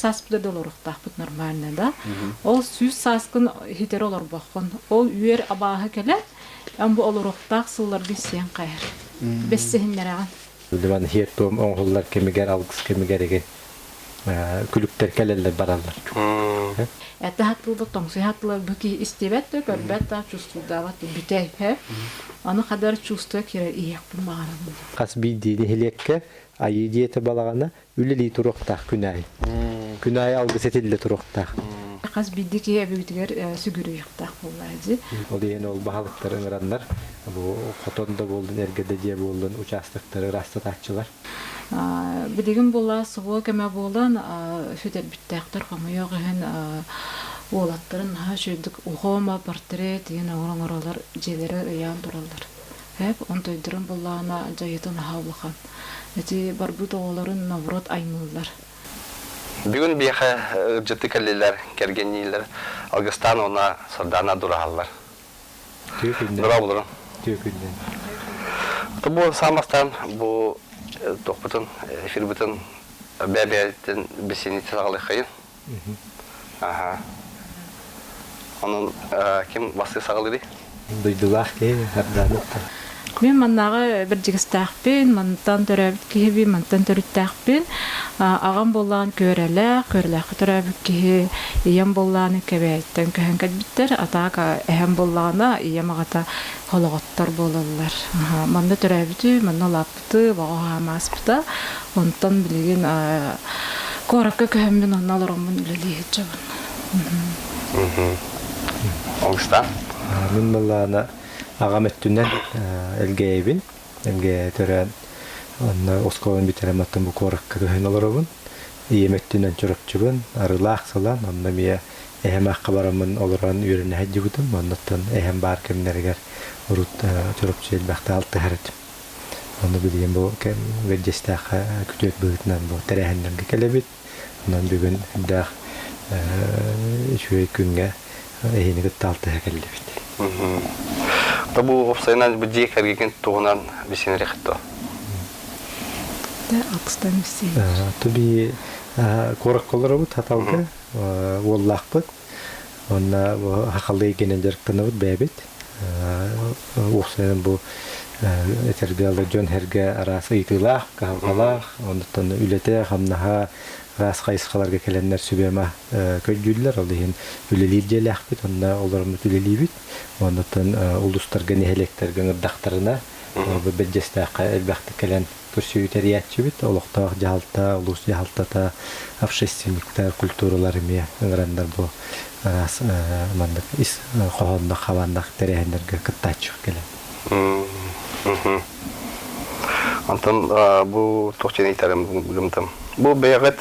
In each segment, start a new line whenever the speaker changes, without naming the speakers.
сааспыта да олоруохтаахпыт нормально да. Ол 100 сааскын хитэри олорбоххун. Ол үөр абааһы кэлэн, эн бу олоруохтаах сылларгын сиэн хайар. Бэссиһиннэрэҕин.
Диван хиэр-туом оҥоһуллар кэмигэр, алгыс кэмигэр эгэ күлүктэр кэлэллэр бараллар.
Это хаттылда тоҥсуй хаттыла бу киһи истибэт да, көрбөт да, чувствуйдаабат да бүтэй. Аны хадар чувство киирэр иһиэхпин баҕарабын.
Хас биирдии нэһилиэккэ айыы диэтэ балаҕана үлэлии туруохтаах күн аайы. Күн аайы алгыс этиллэ туруохтаах.
Хас биирдии киһи өбүгүтүгэр сүгүрүйүөхтээх буоллаа дии.
Ол иһин ол баһылыктары ыҥыраннар, бу хотон да буоллун, эргэ да дьиэ буоллун, учаастактары ыраастатааччылар.
Билигин буолла СВО кэмэ буолан сүтэрбиттээхтэр хомойуох иһин уолаттарын наһаа үчүгэйдик ухома портрет диэн оҥоролор дьиэлэрэ ыйаан тураллар. Эп онтойдорун буллаҕына дьайыыта наһаа улахан. Ити барбыт оҕолорун наоборот аймыыллар.
Бүгүн биһиэхэ ыалдьыты кэллилэр, кэргэнниилэр Алгыстаан уонна Сардаана дураһаллар.
Түөкүннэн.
Дорооболорун.
Түөкүннэн.
Бу самастан бу туохпутун эфирбытын бэйэ-бэйэбитин бисинити саҕалыаххайын. Аха. Онон ким бастыы саҕалыырый?
Дойдулаах киһи Сардаанаттан.
Мин маннааҕы Бэрдьигэстээхпин, мантан төрөөбүт киһибин, мантан төрүттээхпин. Аҕам буоллаан Күөрэлээх, Күөрэлээххэ төрөөбүт киһи, ийэм буоллаан Кэбээйиттэн көһөн кэлбиттэр. Атаак эһэм буоллаҕына, ийэм аҕата Холоҕоттор буолаллар. Манна төрөөбүтү, манна улааппыты, оҕо ааспыта. Онтон билигин куоракка көһөммүн, онно олороммун үлэлии сылдьабын.
Алгыстаан?
Мин буоллаҕына аҕам өттүнэн Элгээйибин. Элгээйи төрөөн онно оскуоланы бүтэрэн оттон бу куоракка көһөн олоробун. Ийэм өттүнэн Чурапчыбын, Арыылаах сылан, онно эмиэ эһэм аахха бараммын олорон үөрэнэ сылдьыбытым. Оннуттан эһэм баар кэмнэригэр урут Чурапчы элбэхтэ алтыһар этим. Ону билигин бу кэм Бэрдьиэстээххэ күтүөт быһыытынан бу тэрээһиннэргэ кэлэбит. Онон бүгүн элбэх үчүгэй күҥҥэ эһиини кытта алтыһа кэллибит.
Бу уопсайынан бу дьиэ кэргэн туһунан бисинэрихто.
Алгыстан
Туби куоракка олоробут Хаталга уоллаахпыт. Онно хахалыы генен дьарыктанабыт бэйэбит. Уопсайынан бу этэргэ дылы дьон сэргэ араас ыйытыылаах, кыһалҕалаах, оннуттан үлэтэ, хамнаһа араас хайысхаларга кэлэннэр сүбэ-ама көрдүүллэр. Ол иһин үлэлиир дьиэлээхпит, онно олороммут үлэлиибит. Оннуттан улуустарга, нэһилиэктэргэ ыҥырдахтарына, бу Бэрдьиэстээххэ элбэхтик кэлэн көрсүһүү тэрийээччибит. Олохтоох дьаһалта, улуус дьаһалтата, общественниктар, культуралар эмиэ ыҥыраннар бу араас маннык ис хоһооннох хабааннаах тэрээһиннэргэ кыттааччы кэлэн.
Онтон бу туох диэн ыйытарым гымтым. Бу бэйэҕит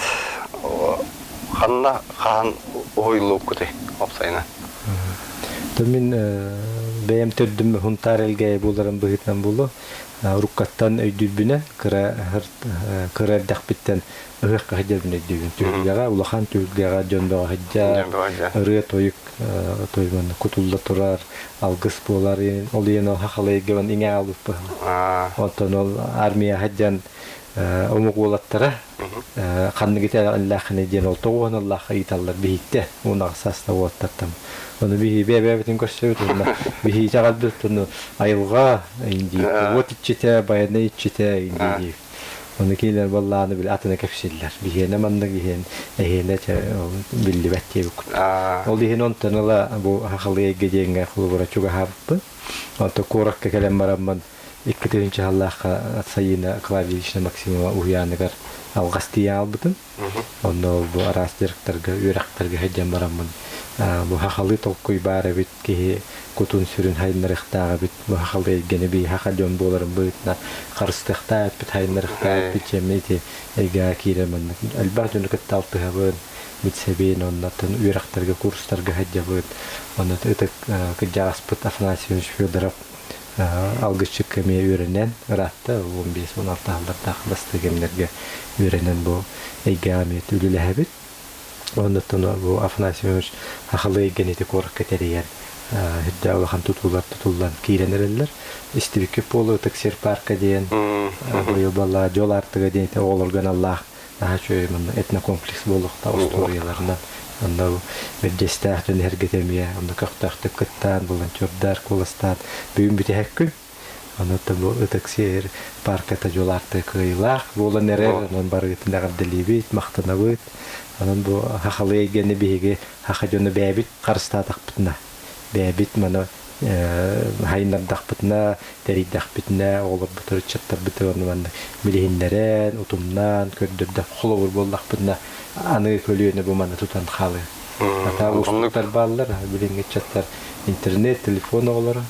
ханна хаһан уһуйуллубуккутуй уопсайынан?
Мин бэйэм төрдүм Хунтаар Элгээйи буоларын быһыытынан буолуо. Уруккаттан өйдүүрбүнэн, кыра кыра эрдэхпиттэн ыһыахха сылдьарбын өйдүүбүн. Түһүлгэҕэ, улахан түһүлгэҕэ дьон бөҕө сылдьар, ырыа-тойук тоймон кутулла турар, алгыс буолар. Ол иһин ол хахалайгабын иҥэ аалбыппын. Онтон ол армия сылдьан омук уолаттара ханнык итэҕэллээххиний диэн ол тоҕуһаналлаах ыйыталлар биһиктэ уон сааста уолаттартан ону биһи бэйэ-бэйэбитин көрсөбүт уонна биһи итэҕэлбит ону айылҕа индии уот иччитэ байанай иччитэ индии ону кинилэр баллааны били атына кэпсииллэр биһиэнэ маннык иһин эһиэнэ биллибэт диэбиккут ол иһин онтон ыла бу хахалыы эйгэ диэҥҥэ холобура чугаһаабыппын онто куоракка кэлэн бараммын 2 тыһыынча сыллаахха Сайыына Клавдиевична Максимова уһуйааныгар алҕас тиийэн аалбытым. Онно бу араас дьарыктарга, үөрэхтэргэ сылдьан бараммын бу хахалыы толкуй баар эбит, киһи кутун-сүрүн хайыннарыахтаах эбит, бу хахалыы эйгэни бии хаха дьон буоларын быһыытынан харыстыахтаах эппит, хайыннарыахтаах эппит дьэммин ити эйгэҕэ киирэн маннык элбэх дьону кытта алтыһабын, билсэбин, оннуттан үөрэхтэргэ, курстарга сылдьабын. Онно ытык кырдьаҕаспыт Афанасий Иванович Федоров алгысчыкка эмиэ үөрэнэн ыраатта 15-16 сыллардаах бастакы кэмнэргэ үөрэнэн бу эйгэҕэ эмиэ үлэлэһэбит. Оннуттан бу Афанасий Иванович сахалыы эйгэни ити куоракка тэрийэн үрдээх улахан тутуулар тутуллан киирэн эрэллэр. Истибиккит буолуо Ытык сир парка диэн быйыл балла Дьол аартыга диэн оҕолорго аналлаах Наһаа үчүгэй манна этнокомплекс буолуохтаах устуоруйаларынан. Онно Бэрдьиэстээх дьон эһэргэтэ эмиэ онно көхтөөхтүк кыттаан, волонтердар куоластаан бүгүн бүтэһик күн. Онон бу Ытык сир парката дьулаартыы кыайыылаах буолан эрэр. Онон барыгытын эҕэрдэлиибит, махтанабыт. Онон бу хахалыы эйгэни биһиги хаха дьону бэйэбит харыстаатахпытына, бэйэбит маны хайыннардахпытына, тэрийдэхпитинэ, оҕолорбутугар, ыччаттарбытыгар ону маннык билиһиннэрэн, утумнаан, көрдөрдөх холобур буоллахпытына, аны көлүөнэ бу маны тутан хаалыа. Ата уустуктар бааллар, билиҥҥи ыччаттар интернет, телефон оҕолоро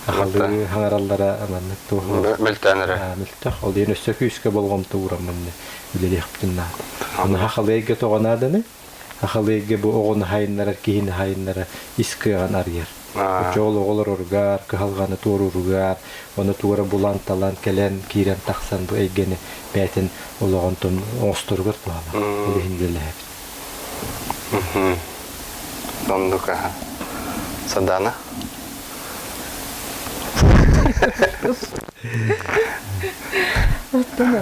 Ахалыы хаҥараллара маннык туох
Мөлтөөн эрэ.
Мөлтөх. Ол диэн өссө күүскэ болҕомто уураммын үлэлиэхпитин наада. Аны хахалыйга тоҕо нааданы? Хахалыйга бу оҕону хайыннарар, киһини хайыннарар ис кыаҕын арыйар. Оччоҕол оҕолоругар, кыһалҕаны туорууругар, ону туора булан-талан кэлэн, киирэн тахсан бу эйгэни бэйэтин олоҕун оҥосторугар туһалар. Ол иһин үлэлэһэбит.
Оннук Садана?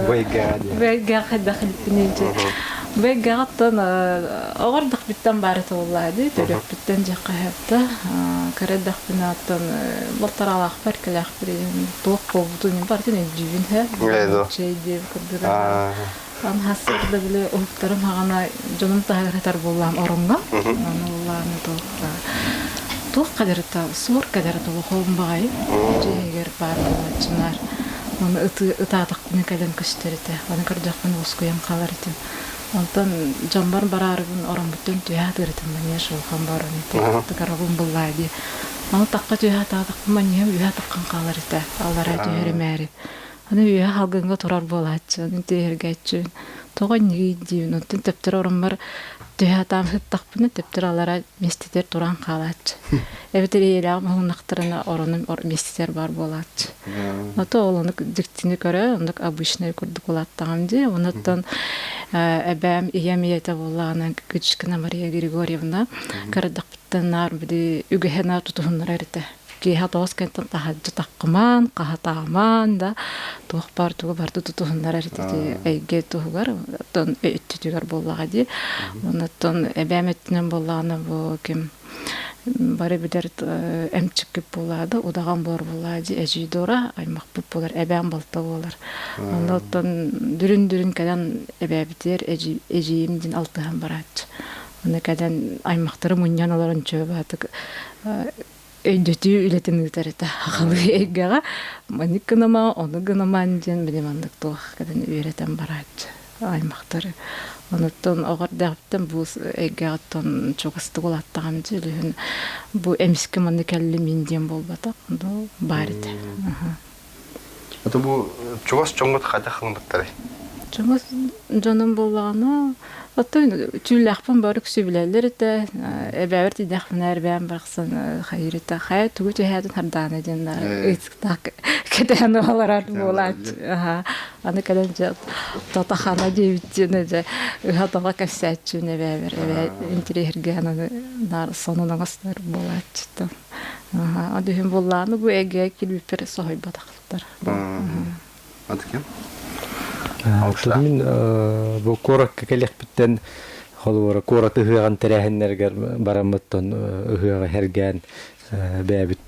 Бэйгэ хайдах илпининчи. Бэйгэҕиттэн оҕордохпүттэн баары туоллаады, төрүөхпүттэн дьэххэһэптэ. Кырадахпына оттон балтараалаахпар кэлээхпир туох буолбутун барытын өйдүүбүн һэ. Чэй диэн курдук. Ан хассырда били уһуктарым хаҕана дьонум таһыгар сытар буоллаам ороҥҥо. Аны буоллааны туох туох кадырыта суор кадырыта улахан баҕайы дьиэһигэр баар буолааччынаар. Оны ытаатахпына кэлэн көстөр этэ. Аны көрдөхпүнэ уоскуйан хаалар этим. Онтон дьоммор бараарыбын ороммуттан түһэ сатыыр этим маньыа шулхан баран этэ. Тыкарабын буллаа дии. Аны тахха түһэ сатаатахпын маньыам үһэ таххан хаалар этэ. Аллараа түһэримээри. Аны үөһэ салгыҥҥа турар буолааччы, аны тиэһиргээччибин. Тоҕо иннигий диибин, онтон төптөрү ороммор түһэ сатаан сыттахпына, төптөрү аллара миэстэтигэр туран хаалааччы. Эбэтэр ийэлээҕим уһуннахтарына оронум миэстэтигэр баар буолааччы. Ото ол оннук дьиктини көрө, оннук обычный курдук улааттаҕым дии. Онуттан эбээм ийэм ийэтэ буоллаҕына Кычкина Мария Григорьевна кырдахпыттан наар били үгэһэ наар тутуһуннарар этэ. Киэһэ тоҕус кэнтэн таһырдьа таххымаан, хаһатаамаан да туох баар тугу барыта тутуһуннарар ити эйгэ туһугар оттон өттүтүгэр буоллаҕа дии. Оннуттан эбээм өттүнэн буоллаҕына бу ким бары билэр эмчиккит буолаады, удаҕан буолар буоллаҕа дии, эдьиий Дора аймахпыт буолар, эбээм балта буолар. Оннуттан дүрүн-дүрүн кэлэн эбээбитигэр эдьиийим диэн алтыһан барааччы. Аны кэлэн аймахтары мунньан олорон чөбаатык өйдөтүү үлэтин ыытар этэ. Хахалыы эйгэҕэ маннык гыныма, ону гыныман диэн били маннык туох кэлэн үөрэтэн барааччы аймахтары. Онуттан оҕо эрдэҕиттэн бу эйгэҕиттэн чугастык улааттаҕым дии үлүһүн бу эмискэ манна кэллим мин диэн буолбатах, ону баар этэ.
Ото бу чугас дьоҥҥут хайдах ылыммыттарый?
Чугас дьонум буоллаҕына, оттон түүллээхпин бары үксү билэллэр этэ. Эбээбэр тиийдэхпинэ эрбээн барахсан хайыыр этэ. Хайа тугу түһээтин хардаана диэн ыйытыктаах кэтээн олорор буолааччы. Аны кэлэн дьэ тотахана диэбиттиэн дьэ ыһа-тоҕо кэпсээччибин эбээбэр. Эбээ интириэһиргээн аны наар сонун оҥостор буолааччыттан. Адыһын буллааны бу эгэ килбиппер соһуйбатахтар.
Атыкем?
Мин бу куоракка кэлиэхпиттэн холобура куорат ыһыаҕын тэрээһиннэригэр бараммыттан ыһыаҕы хэргээн бэйэбит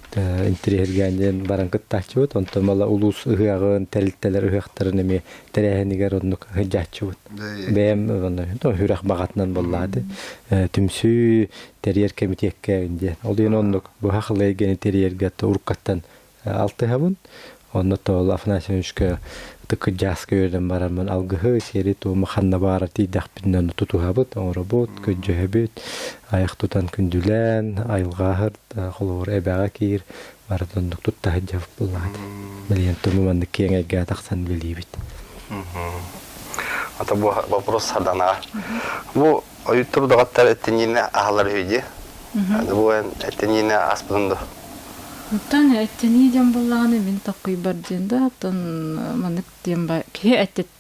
интириэһиргээн диэн баран кыттааччыбыт. Онтон мала улуус ыһыаҕын, тэрилтэлэр ыһыахтарын эмиэ тэрээһинигэр оннук сылдьааччыбыт. Бэйэм үрэх баҕатынан буоллаады. Түмсүү тэрийэр кэмитиэккэ диэн. Ол иһин оннук быһах эйгэни тэрийэргэ уруккаттан алтыһабын. Онно тоол Афанасьевичка ытык кырдьааска үөрдэн бараммын алгыһы, сиэри-туому ханна баара тиийдэхпитинэ ону тутуһабыт, оҥоробут, көрдьөһөбүт, айах тутан күндүлээн, айылҕааһыр, холобур эбэҕэ киир, барытын оннук тутта сылдьабыт буоллаҕа дии. Билигин туму маннык киэҥ эйгэҕэ тахсан үлэлиибит.
Ата бу вопрос сарданаҕа. Бу Ойуттар удаҕаттар эттиниини аһалар үһү дии. Бу эн эттиниини аспытын дуо?
Оттон эттинии диэн буоллаҕына мин таккыйбар диэн да оттон маннык диэн ба киһи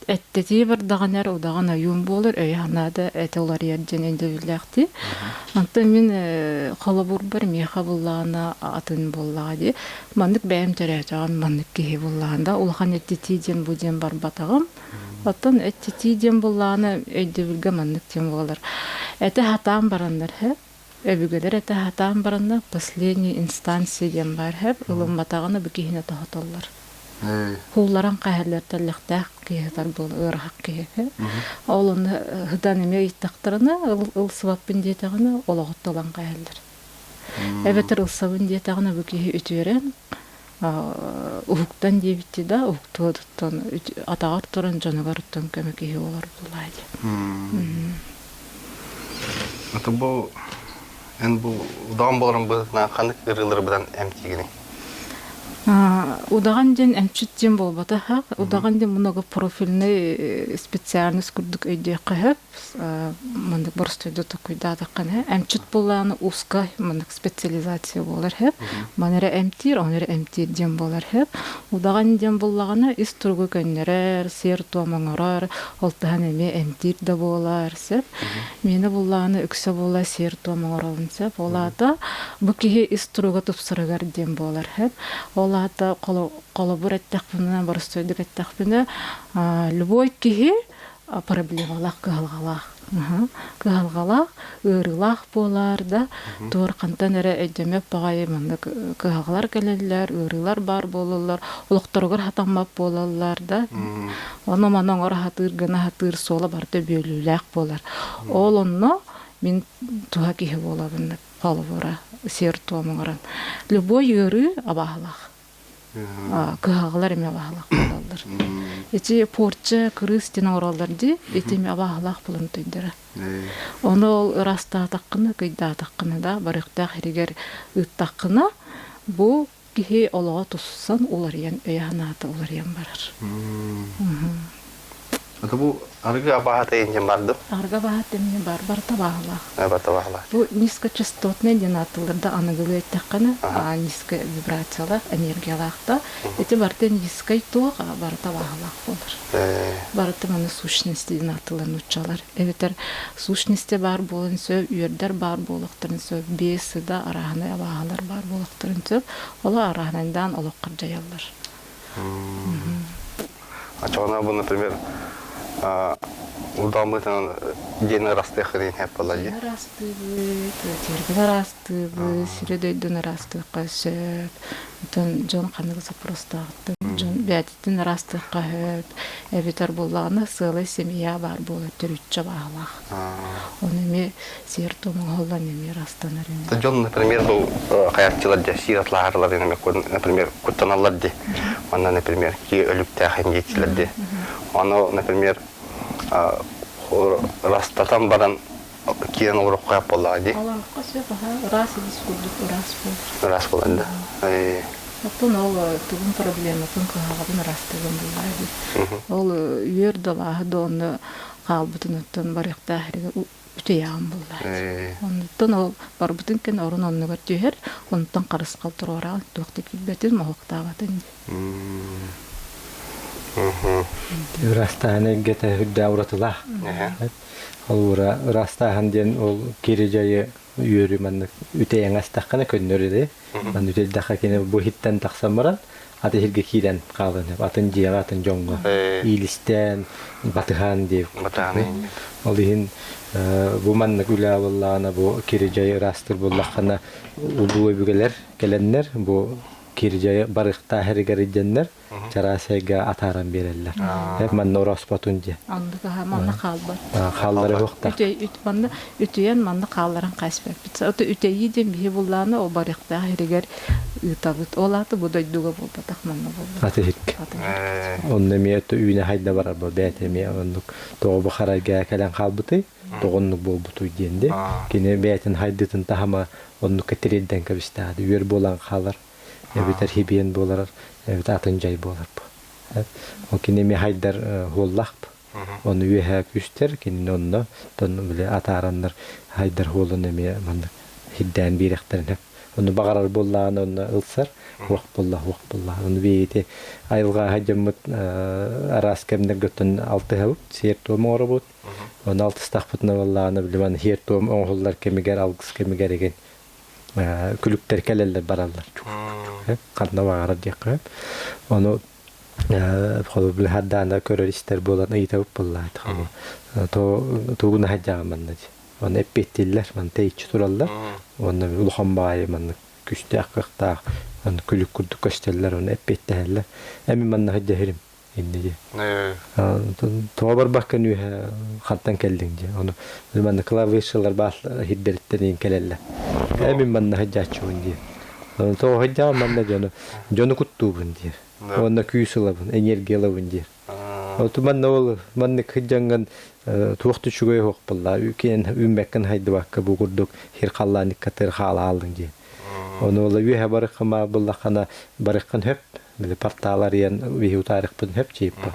эттэтии бардаҕына эрэ удаҕан ойуун буолар өйө-санаата этэ уларыйар диэн өйдөбүллээхтии. Онтон мин холобурбар миэхэ буоллаҕына атын буоллаҕа дии. Маннык бэйэм төрөөтөҕүм маннык киһи буоллаҕына да улахан эттитии диэн бу диэн барбатаҕым. Оттон эттитии диэн буллаҕына өйдөбүлгэ маннык диэн буолар. Этэ сатаан бараннар һэ, өбүгэлэр этэ сатаан бараннар последняя инстанция диэн баар һэп, ылымматаҕына бу киһини тоһуталлар. Куулларан хаһаллар тэллэхтээх киһи сытар буол ыарахат киһи. Ол ону сытан эмиэ ыйыттахтарына ылсыбаппын диэтэҕинэ олоҕуттан ылан хаһаллар. Эбэтэр ылсабын диэтэҕинэ бу киһи үтүөрэн уһуктан диэбитти да уһуктуоттан атаҕар туран дьонугар оттон көмө киһи буолар буллаа дии.
Ата бу эн бу удаҕан буоларын быһыытынан ханнык ыарыыларбытан эмтиигиний?
Удаҕан диэн эмчит диэн буолбатах. Удаҕан диэн многопрофильный специальность курдук өйдүөххэ сөп. Маннык боростуойду токуйдаатаххына эмчит буоллаҕына узкай маннык специализация буолар сөп. Маны эрэ эмтиир, ону эрэ эмтиир диэн буолар сөп. Удаҕан диэн буоллаҕына ис туругу көннөрөр, сиэр-туом оҥорор, ол таһан эмиэ эмтиир да буолар сөп. Миэнэ буллаҕына үксэ буола сиэр-туом оҥоробун сөп. Ол аата бу киһи ис туруга тупсарыгар диэн буолар сөп. Ол аата холобур эттэхпинэ, боростуойдук эттэхпинэ, любой киһи проблемалаах, кыһалҕалаах. Кыһалҕалаах, ыарыылаах буолар да, туор хантан эрэ өйдөмөт баҕайы маннык кыһалҕалар кэлэллэр, ыарыылар баар буолаллар, олохторугар хатаммат буолаллар да. Ону маны оҥоро сатыыр, гына сатыыр суола барыта бүөлүүлээх буолар. Ол онно мин туһа киһи буолабын холобура сиэр-туом оҥорон. Любой ыарыы абааһылаах. Кыһаҕалар эмиэ абааһылаах буолаллар. Ити порча кырыыс диэн оҥороллор дии, ити эмиэ абааһылаах буолан тойдара. Ону ол ыраастаатаххына, кыйдаатаххына да, барыахтаах сиригэр ыыттаххына, бу киһи олоҕо туссан уларыйан өйө-санаата уларыйан барар.
Это бу арыгы абааһыта диэн бардым.
Арыгы абааһыта эмиэ бар, барыта абааһылаах.
Барыта абааһылаах.
Бу низкочастотный диэн ааттыыллар да аныгылыы эттэххинэ, низкая вибрациялаах, энергиялаах да. Ити барыта низкай туох, барыта абааһылаах буолар. Барыта маны сущности диэн ааттыыллар нууччалар. Эбэтэр сущности баар буолан сөп, үөрдэр баар буолуохтарын сөп, бесы да арааһынай абааһылар баар буолуохтарын сөп. Олор арааһынайдаан олоххо дьайаллар.
Оччоҕуна бу, например, удаммытынан диэн ырастыаххын иһэн буолла дии.
Ырастыыбыт, тиэргэн ыраастыыбыт, сири-дойдуну ыраастыахха сөп. Оттон дьон ханнык запростааҕыттан дьон бэйэтиттэн ыраастыахха сөп. Эбэтэр буоллаҕына сыалай семья баар буолар төрүччү абааһылаах. Ону эмиэ сиэр-туом оҥоһуллан эмиэ ырастанар ини.
Дьон, например, бу хайаччылар дьэ сиир атлааһарлар например, куттаналлар ди. Манна, например, ки өлүктээх индиецилэр ди. Ону, например, растатан баран киирэн олороххо буоллаҕа дии.
Олороххо сөп, аха, ыраас илис курдук ыраас буолар.
Ыраас буолан да.
Оттон ол тугун проблематын кыһалҕатын ыраастыгын буллаа дии. Ол үөр да да онно хаалбытын оттон барыахтаах үтүөйэҕин буллаа дии. Оннуттан ол барбытын кэннэ орун оннугар түһэр, онтон харысхал туруораҕын, туох да киирбэтин, моһуоктаабатын дии.
Ыраастааһын эйгэтэ үрдээх уратылаах. Ол ыраастааһын диэн ол кири дьайы үөрү маннык үтэйэҥ астаххына көннөрү ди. Манна үтэйдэххэ кини бу иһиттэн тахсан баран аты иһиргэ киирэн хаалан атын дьиэҕэ атын дьоҥҥо иилистээн батыһаан диэбит.
Батыһан.
Ол иһин бу маннык үлэ буоллаҕына бу кири дьайы ыраастыыр буоллаххына улуу өбүгэлэр кэлэннэр бу кири дьайы барыахтаах эригэр илдьэннэр чараас эйгэ атааран биэрэллэр. Манна ороспотун дьэ.
Оннук аха манна хаалбат.
Хааллара уохтаах.
Манна үтүйэн манна хаалларан хаспаппыт. Ото үтэйии диэн биһи буллааны ол барыахтаах иригэр ыытабыт. Ол аата бу дойдуга буолбатах манна буолбатах.
Атыһик. Онно эмиэ үүнэ хайда барар бу бэйэтэ эмиэ оннук тоҕо бу харайга кэлэн хаалбытый тоҕо оннук буолбутуй диэн де. Кини бэйэтин хайдытын таһыма оннукка тириэрдэн кэбистэҕэ. Үөр буолан хаалар. Эбэтэр хибиэн буолар, эбэтэр атын дьай буолар бу. Ол кини эмиэ хайдар хуоллаах Ону үөһээ күүстэр кинини онно тон били атаараннар хайдар хуолун эмиэ маннык хирдээн биэрэхтэрин Ону баҕарар буоллаҕына онно ылсар, уох буолла, уох буолла. Ону биһиги айылҕа дьоммут араас кэмнэргэ оттон алтыһабыт, сиэр-туом оҥоробут. Ону алтыстахпытына буоллаҕына били маны сиэр-туом оҥоһуллар кэмигэр, алгыс кэмигэр игин күлүктэр кэлэллэр бараллар. Ханна баҕарар диэххэ. Ону Холобур хардаана көрөр истэр буолан ыйытабыт буоллаат. Тугун хаһдьаҕа манна Онно эппиэттииллэр, манна тэйиччи тураллар. Уонна улахан баайы маннык күстээх кыахтаах аны күлүк курдук көстөллөр, оны эппиэттэһэллэр. Эми манна сылдьа инни дии. Тоҕо барбаккын үөһэ хантан кэллиҥ дии. Ону манна клавишалар баар хирдэриттэн иин кэлэллэр. Эми манна сылдьааччыбын дии. Тоҕо сылдьаҕын манна дьону дьону куттуубун диир. Уонна күүс ылабын, энергия ылабын диир. Оту манна ол маннык сылдьаҥҥын туох да үчүгэй суох буолла. Киэн үүммэккин хайдыбакка бу курдук хир халлааникка тыр хаалаалыҥ диэн. Ону ол үөһэ барыххыма буллаххына барыххын хөп. Били портал арыйан биһи утаарыхпын хөп чииппа.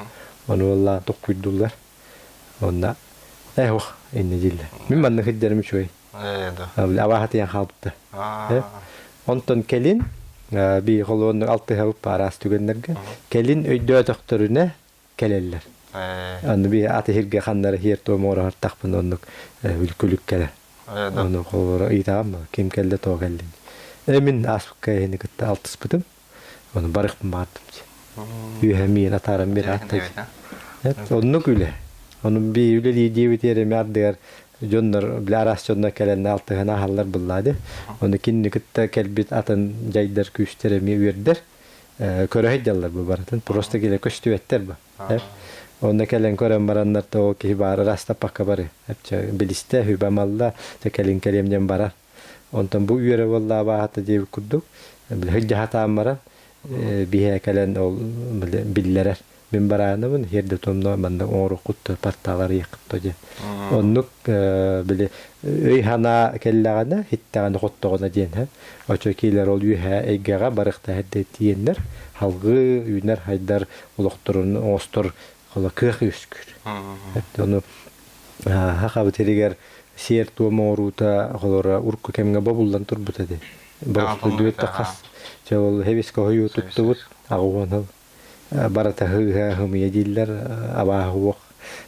Ону оллаан тохкуйдуллар. Онна э ох инне диллер. Мин маннык сылдьарым үчүгэй. Абаһатыйан хаалбыта. Онтон кэлин би холуоннук алтыһабыт араас түгэннэргэ кэлин өйдөөтөхтөрүнэ кэлэллэр. Аны би аты хирге ханнары хиэр туом оҥоро оннук күлүк кэлэр. Ону холобура ыйытаҕым ким кэллэ тоҕо кэллин. Мин ааспыкка эһини кытта алтыспытым. Ону барыхпын баҕардым. Үөһэ миин атааран биэр ааттай. Оннук үлэ. Ону би үлэлии диэбит эрэми ардыгар дьоннор бile араас дьоннор кэлэннэ алтыһан аһаллар буллаады. Ону кинини кытта кэлбит атын дьайдар күүстэр эмиэ үөрдэр. Көрө сылдьаллар бу барытын. Просто киле көстүбэттэр бу. Онно кэлэн көрөн бараннар то киһи баары растаппакка бары. Билистэ, хүбэ малла, кэлин кэлиэм диэн барар. Онтон бу үөрэ буоллаабаата диэбит курдук, били сылдьаһатаан баран, биһэ кэлэн ол биллэрэр. Мин барааныбын, хиэрдэ томно манна оҥоруоххут порталар ыйыаххыт диэн. Оннук били өй-санаа кэллэҕинэ, хиттэҕинэ хоттоҕуна диэн һэ. Очо киилэр ол үөһэ эйгэҕэ барыахтаах тиийэннэр, халгыы үүнэр-хайдар олохторун оҥостор хола кыах үөскүүр. Ону Хахабыт сиригэр сиэр-туом оҥоруута холоро урукку кэмҥэ бобуллан турбута ди. Боростуйдуйта хас чэ ол хэбискэ хойуу туттубут аҕуон сыл барыта хыыһа хымыйа дииллэр абааһы уох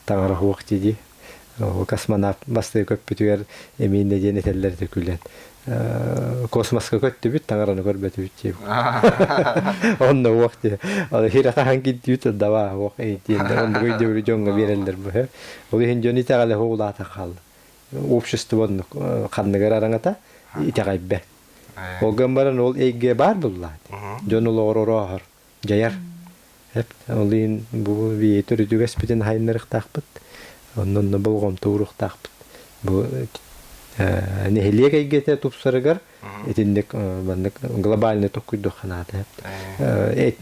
таҥара уох дии космонавт бастыы көппүтүгэр эмииннэ диэн этэллэр этэ күлэн космоска көттүбүт таҥараны көрбөтүбүт диэбит онно уох диэ хире хаһан киирдибит дава уох диэн оннук өйдөбүлү дьоҥҥо биэрэллэр бу ол иһин дьон итэҕэлэ улаата хаалла общество оннук ханныгар араҥата итэҕэйбэт ол гынан баран ол эйгэ баар буллаат дьон олоҕор орооһор дьайар ол иһин бу биһи төрүтүгэспитин хайыннарыахтаахпыт онно болҕомто ууруохтаахпыт бу нэһилиэк эйгэтэ тупсарыгар итинник маннык глобальный токкуйдуохха наада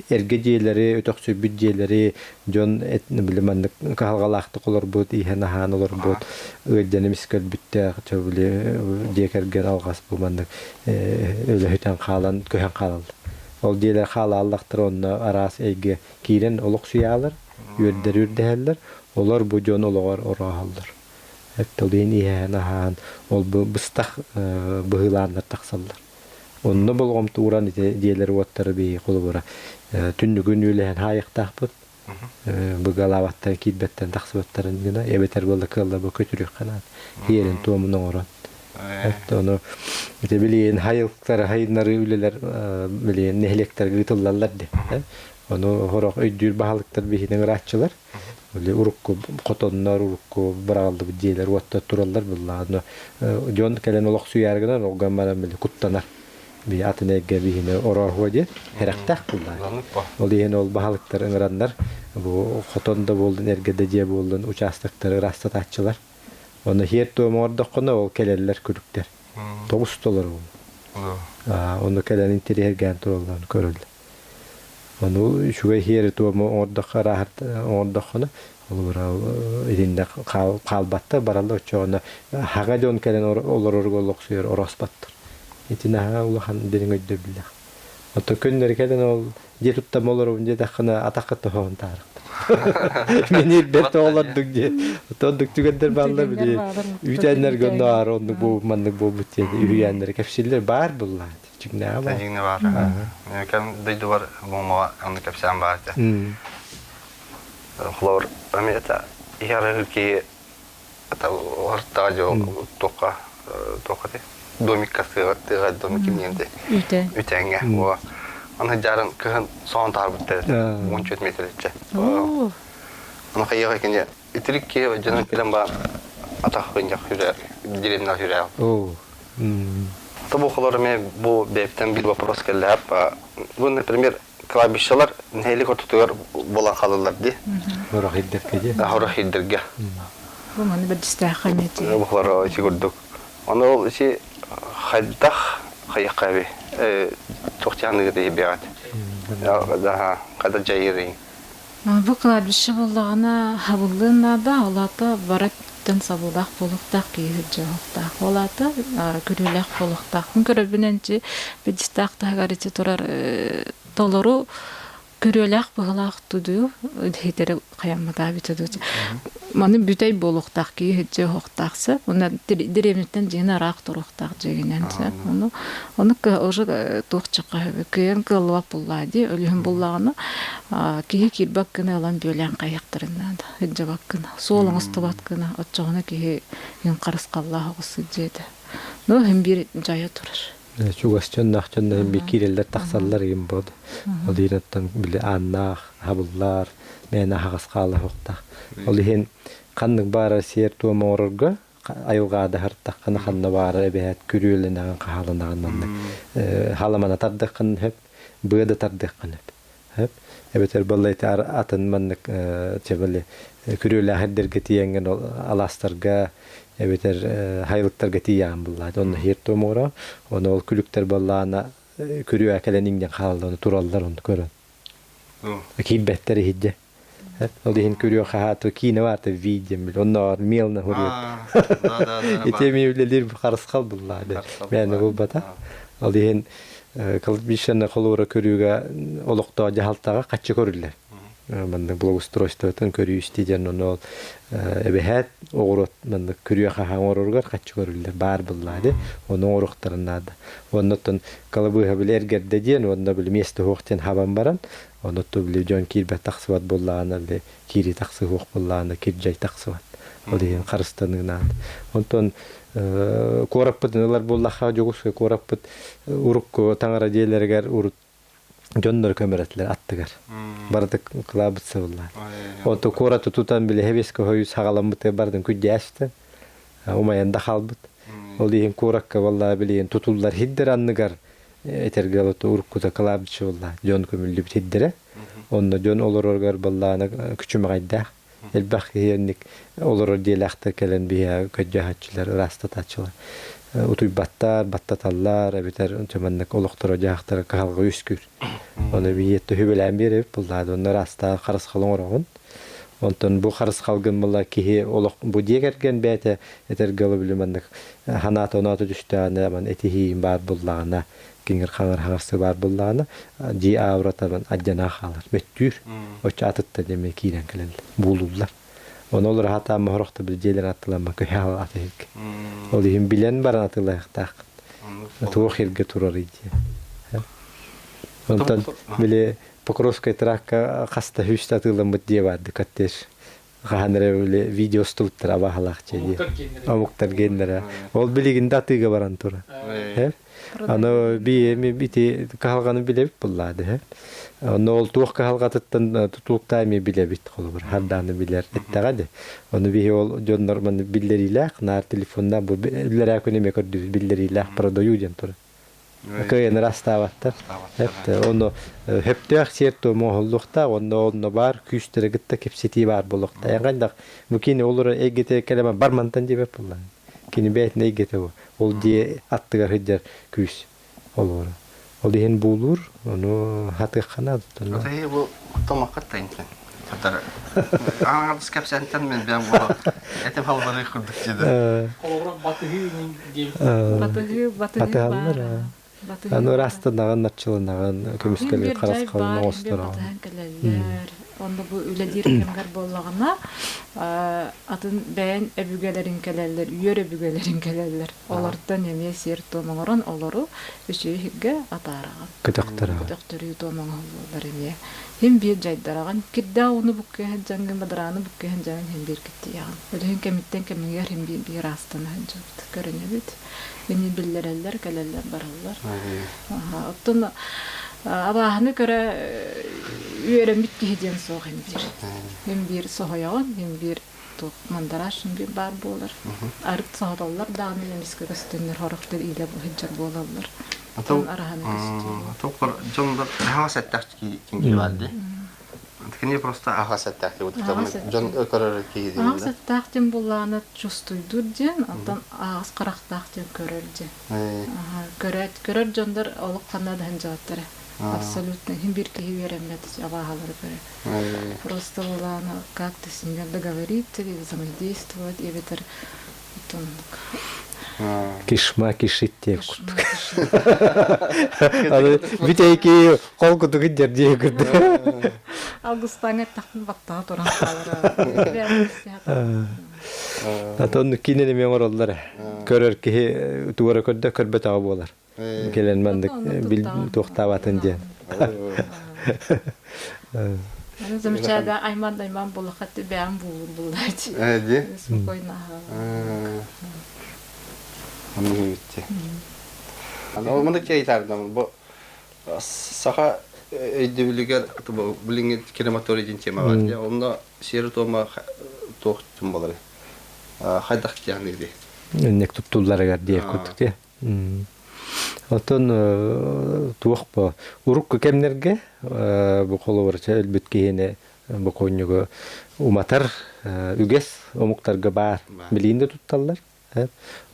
эргэ дьиэлэри өтөхсүйбүт дьиэлэри дьон били маннык кыһалҕалаахтык олорбут иһэн аһаан олорбут ыалдьан эмис көрбүттээх били дьиэ кэргэн алҕас бу маннык өлөһүтэн хаалан көһөн хаалаллар Ол дьиэлэр хаалааллахтара онно араас эйгэ киирэн олохсуйаалар, үөрдэр үрдэһэллэр, олор бу дьон олоҕор орооһоллор. Эптэлиин иһээн аһаан ол бу быстах быһыылааннар тахсаллар. Онно болҕомто ууран ити дьиэлэр уоттары биһи холобура түннүгүн үлэһэн хаайыахтаахпыт. Быгалаабаттан киирбэттэн тахсыбаттарын гына эбэтэр буолла кыалла бу көтүрүөххэ наада. Иэрин туомун оҥорон. Ону ити билигин хайылыктары хайыннары үлэлэр билигин нэһилиэктэргэ ыытыллаллар дии. Ону сорох өйдүүр баһылыктар биһиги ыҥырааччылар. Били урукку хотоннор, урукку быраҕыллыбыт дьиэлэр уоттар тураллар буоллаҕына дьон кэлэн олохсуйаары гынан ол гынан баран били куттанар. Би атын эйгэ биһини орооһуо диэн сэрэхтээх буоллаҕа. Ол иһин ол баһылыктар ыҥыраннар бу хотон да буоллун, эргэ да дьиэ буоллун участоктары ыраастатааччылар. Ону сиэр-туом оҥордоххуна ол кэлэллэр күлүктэр. Тоҕус толору. Ону кэлэн интэриэһиргээн туралларын көрөллөр. Ону үчүгэй сиэри-туому оҥордоххо оҥордоххуна холобура итиннэ хаалбаттар бараллар оччоҕуна хаҥа дьон кэлэн олорорго олохсуйар орооспоттор. Ити наһаа улахан дириҥ өйдөбүллээх. Оттон көннөрү кэлэн ол дьиэ туттам олоробун диэтэххинэ атахха тоһоон таарыктар. Мин ирбэт оҕолордук дьиэ. Оннук түгэннэр бааллар били үүтээннэргэ онно аара оннук буолбут маннык буолбут диэн үһүйээннэри кэпсииллэр баар буллаат. Дьиҥнээҕэ баар.
Дьиҥнэ баар. Кэм дойдубар буолмаҕа оннук кэпсээн баар этэ. Холобур, эмиэ иһэр киһи ортаҕа дьол туохха туохха ти домикка тыаҕа домик кимниэн ти үтэҥҥэ уо. Аны дьарын кыһын соон таарбыттар 14 метречче. Аны хайыга кини итирик киһи дьонун кэлэн ба атах хынньах хүрэ деревня хүрэ. Тобу холор эме бу бэптен бир вопрос келлэп. Бу, например, кладбищалар нэһилик ортотугар буолан хаалаллар дии.
Хорох ирдэргэ дии.
Хорох ирдэргэ.
Бу маны бэрдистээххэ эмиэ
Бу холор ити курдук. Ону ол ити хайдах хайахха туох тиһаныгыт иһибэҕит. Хада дьайырый.
Бу кладбище буоллаҕына хабыллыан наада, ол аата бары өттүн сабыылаах буолуохтаах, киһи сылдьыахтаах. Ол аата күрүөлээх буолуохтаах. Мин көрөрбүнэн ити Бэдьистээх таһыгар ити турар толору күрүөлээх быһылаах тудуу иһитэри хайамматаа бүтэ дуу. Маны бүтэй буолуохтаах киһи дьиэ оһохтоох сөп. Уонна дэриэбинэттэн дьиэни ыраах туруохтаах дьиэгинэн сөп. Ону ону уже туох чахха кыайан кыаллыбат буллаа дии. Өлүһүн буллаҕына киһи киирбэт гына ылан бүөлээн хайыахтарын наада. Сылдьыбат гына. Суол оҥостубат гына. Оччоҕуна киһи иһин харысхаллаах оҕус сылдьыа этэ. Ну, иһин биир дьайа турар.
Чугас дьонноох дьонно би киирэллэр тахсаллар игин буолду. Ол иһин оттон били ааннаах, хабыллар, мээнэ аһаҕас хаалыһыахтаах. Ол иһин ханнык баара сиэр-туом оҥорорго айылҕаада хартаххына ханна баара эбээт күрүөлэнэҕин хаһааланаҕын маннык халамана тардыаххын сөп, быа да тардыаххын сөп. Сөп. Эбэтэр балла ити атын маннык чэбэли күрүөлээх эрдэргэ тиийэҥҥин алаастарга эбэтэр хайылыктарга тиийэҕин буллаат. Онно иһир туомугура, ону ол күлүктэр баллаана күрүө кэлэн иҥнэн хаалаллар, тураллар ону көрөн. Киирбэттэр иһирдьэ. Ол иһин күрүө хаһаату киинэ баата видео бил. Онно мелна хуруйат. Ити эми үлэлиир харысхал буллаады. Мээнэ булбата. Ол иһин кладбищены холуура көрүүгэ олохтоох дьаһалтаҕа хаччы көрүллэр. Маннык благоустройствотын көрүү истии диэн ону ол эбэһээт оҕуруот маннык күрүө хаһаа оҥороругар хаччы көрүллэр баар буллаады. Ону оҥоруохтарын наада. Оннуттан кылабыыһа били эргэрдэ диэн уонна били миэстэ суох диэн хабан баран Онно били дьон киирбэт тахсыбат буоллаҕына били киирии тахсыһыах буоллаҕына кирдьэй тахсыбат. Ол иһин харыстаныы наада. Онтон куораппытын ылар буоллахха Дьокуускай куораппыт урукку таҥара дьиэлэригэр урут дьоннор көмөрөтүлэр аттыгар. Барыта кылаабытса буоллаҕа. Онтон куораты тутан били хэбиэскэ хойус хаҕаламмыты бардын күддьээстэ. Умайан да хаалбыт. Ол иһин куоракка буоллаҕа билигин тутуллар хиддер анныгар этэргэ олото уруккута кылаабыччы буолла дьон көмүллүбүт сирдэрэ онно дьон олороргор баллаана күчүмэҕэйдээх элбэх киһи инник олорор диэлээхтэр кэлэн биһиэхэ көрдьөөһөччүлэр ыраастатааччылар утуйбаттар баттаталлар эбэтэр маннык олохторо дьаһахтара кыһалҕа үөскүүр ону биһиэттэ үбэлээн биэрэбит буллаады онно ыраастаах харысхал оҥороҕун онтон бу харысхалгын була киһи олох бу дьиэ кэргэн бэйэтэ этэргэ ылы били маннык ханаата оноото түстэҕинэ ман этиһиим баар буллаҕына киҥир хаҥыр хаҥарсы баар буллаҕына дьиэ аауратабын адьанаа хаалар мөттүүр оччо атытта дэмэ киирэн кэлэллэр буулууллар ону ол раһатаан моһорохто били дьиэлэр аттыламма көһө аты иһиргэ ол иһин билэн баран атылайахтааххын туох иргэ турарый диye онтон били Покровскай тракка хаста хүүстэ атыыламмыт дьиэ баарды коттедж хаһан эрэ били видео устубуттар абааһылаах дьиэ дии. Омуктар геннэрэ. Ол билигин да атыыга баран тура. Аны би эми ити кыһалҕаны билэбит буллаады һэ. Онно ол туох кыһалҕатыттан тутулуктаа эми билэбит холобур хардааны билэр эттэҕэ де. Ону биһи ол дьоннор маны биллэриилээх наар телефонна бу үллэрээ күн эме көрдүбүт биллэриилээх продаю диэн тура. Кыайан ырастаабаттар. Эптэ ону хөптөөх сиэр-туом оҥоһуллуохтаах, онно онно баар күүстэрэ кытта кэпсэтии баар буолуохтаах. Эҥ бу кини олорор эйгэтэ кэлэмэ бар мантан диэбэт буоллаҕа. Кини бэйэтин эйгэтэ бу. Ол дьиэ аттыгар сылдьар күүс олоро. Ол иһин буулуур, ону хатыахха наада.
Отаһы бу томакка тайынтан. Татар. Аҥардас кэпсэнтэн мен бэм була. Этим халбары курдук деді.
Холобура батыһыы диэн.
Батыһыы, батыһыы баар.
Аны ырастанаҕын, арчыланаҕын, көмүскэлгэ харысхалын оҥостороҕун.
Батыһан кэлэллэр. Онно бу үлэлиир кэмгэр буоллаҕына, атын бэйэн өбүгэлэрин кэлэллэр, үөр өбүгэлэрин кэлэллэр. Олортон эмиэ сиэр-туом оҥорон олору үчүгэй атаараҕын.
Көтөхтөрөҕүн.
Көтөхтөрүү туом оҥоһуллар эмиэ. Хим биир дьайдараҕын. Кирдээх ууну буккуйан дьаҥҥын, бадарааны буккуйан дьаҥын хим биир киттийэҕин. Өлүһүн кэмиттэн кэмигэр хим биир биир аастана сылдьабыт. Көрүнэбит. Ини биллэрэллэр, кэлэллэр, бараллар. Оттон Абааһыны көрө үөрэммит киһи диэн суох ин биир. Мин биир соһуйаҕын, мин биир туох мандараж биир баар буолар. Арыт соһуталлар даҕаны эмискэ көстөннөр хорохтор иилэ сылдьар буолаллар.
Атын
Араһаны көстүү.
Тоқпар дьоннор аһаҕас эттээх киһи бар дии. Кини просто аһаҕас эттээх киһи дьон көрөр киһи
Аҕас эттээх диэн буоллаҕына чувствуйдуур диэн, оттон аҕас харахтаах диэн көрөр диэн. Көрөөт, көрөр дьоннор олох ханна да сылдьыбаттара. Абсолютно иһин биир киһи үөрэммэт абааһылары көрө. Просто буоллаҕына как-то с ними договориться или взаимодействовать, эбэтэр
Кишма кишит диэн курдук. Аны бүтэйки хол кутугун дьэрдиэ курдук.
Алгыстаҥа эттэхпин баттаҕа туран хаалара.
Атын кинини эмиэ оҥороллор. Көрөр киһи тугу эрэ көрдө көрбөтөҕө буолар. Кэлэн маннык туохтаабатын диэн.
Аны замечада айман айман булахат бэйэм буолур буллаачы.
Ди.
Спокойно.
Аны битти. Аны ол маны кейтардам бу саха өйдөбүлүгэр билиҥҥи крематорий диэн тема бар. Онно сиэр-туома туох тум болар. Хайдах диэн
Инник туттулларыгар диэх курдук дии. Оттон туох бу урукку кэмнэргэ бу холобурча өлбүт киһини бокуонньугу уматар үгэс омуктарга баар билиин да тутталлар.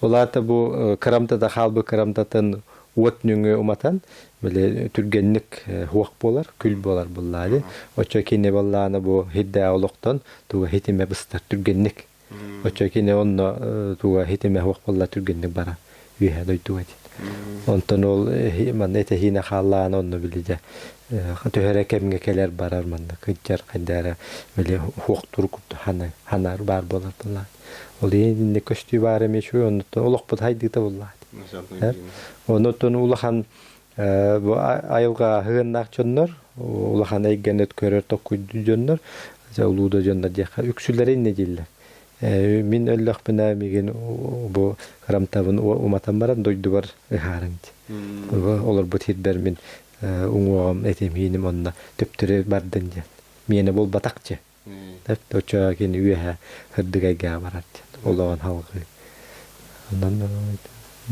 Ол аата бу кырамтата хаалбыт кырамтатын уот нөҥүө уматан били түргэнник хуох буолар, күл буолар буллаады. Оччо кини баллаана бу хирдээ олохтон туга хитиме быстар түргэнник. Оччо кини онно туга хитиме хуох буолла түргэнник бара үөһэ дойдуга дин. Онтон ол манна этэһиинэ хааллаан онно били дьэ төһөрө кэмҥэ кэлэр барар манна кыдьар хайдара били хуохтур курдук ханар баар буолар буллаан. Ол иһин көстүү баар эмиэ үчүгэй оннуттан олохпут хайдыыта буллаат. Оннуттан улахан бу айылҕа сыһыаннаах дьоннор, улахан эйгэни көрөр токкуйдуу дьоннор, улуу да дьоннор диэххэ үксүлэрэ иннэ дииллэр. Мин өллөхпүнэ мигин бу кырамтабын уматан баран дойдубар ыһаарыҥ дии. Олорбут сирбэр мин уҥуоҕум этим-ииним онно төптөрү бардын диэн. Миэнэ буолбатах дьэ. Оччоҕо кини үөһэ сырдык эйгэҕэ барар диэн олоҕун салҕыы. Онон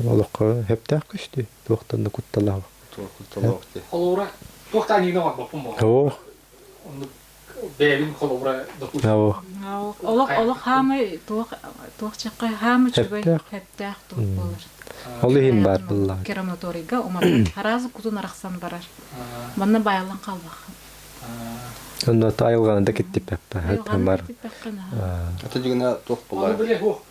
олоххо сөптөөх көстүү, туохтан да кутталаах.
Туох кутталаах дии.
Холобура, туох да аньыыны оҥорбоппун буолла.
Оо.
Оннук бэйэбин холобура допустим.
Оо.
Олох олох хаамай туох туох чахха хаамы чугай хэптээх туох буолар.
Ол иһин баар буолла.
Крематорийга уматан харазы кутун арахсан барар. Манна байалан қалбақхын.
Онно айылҕаны да киттиппэппэ.
Айылҕаны киттиппэххин
Ата дьигинэ туох
Аны
буолар?
били хуох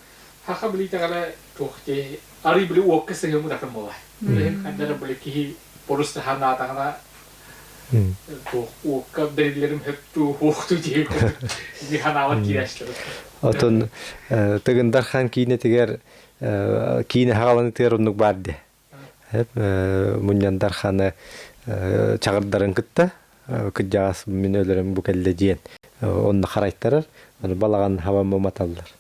хаха билиитэҕэлэ туох дии арый били уокка сыһыаммыт атын буолар. Билигин ханна били киһи полус ханаатаҕына туох уокка бэриллэрим хөптүү хуохтуу дии ми ханаабат киирээччилэр.
Отон Тыгындар хан киинэтигэр киинэ хаҕаланытыгар оннук баар дии. Мунньандар ханы чаҕырдарын кытта кырдьаҕас мин өлөрөм бу кэллэ диэн онно харайтарар аны балаҕан хабан маталлар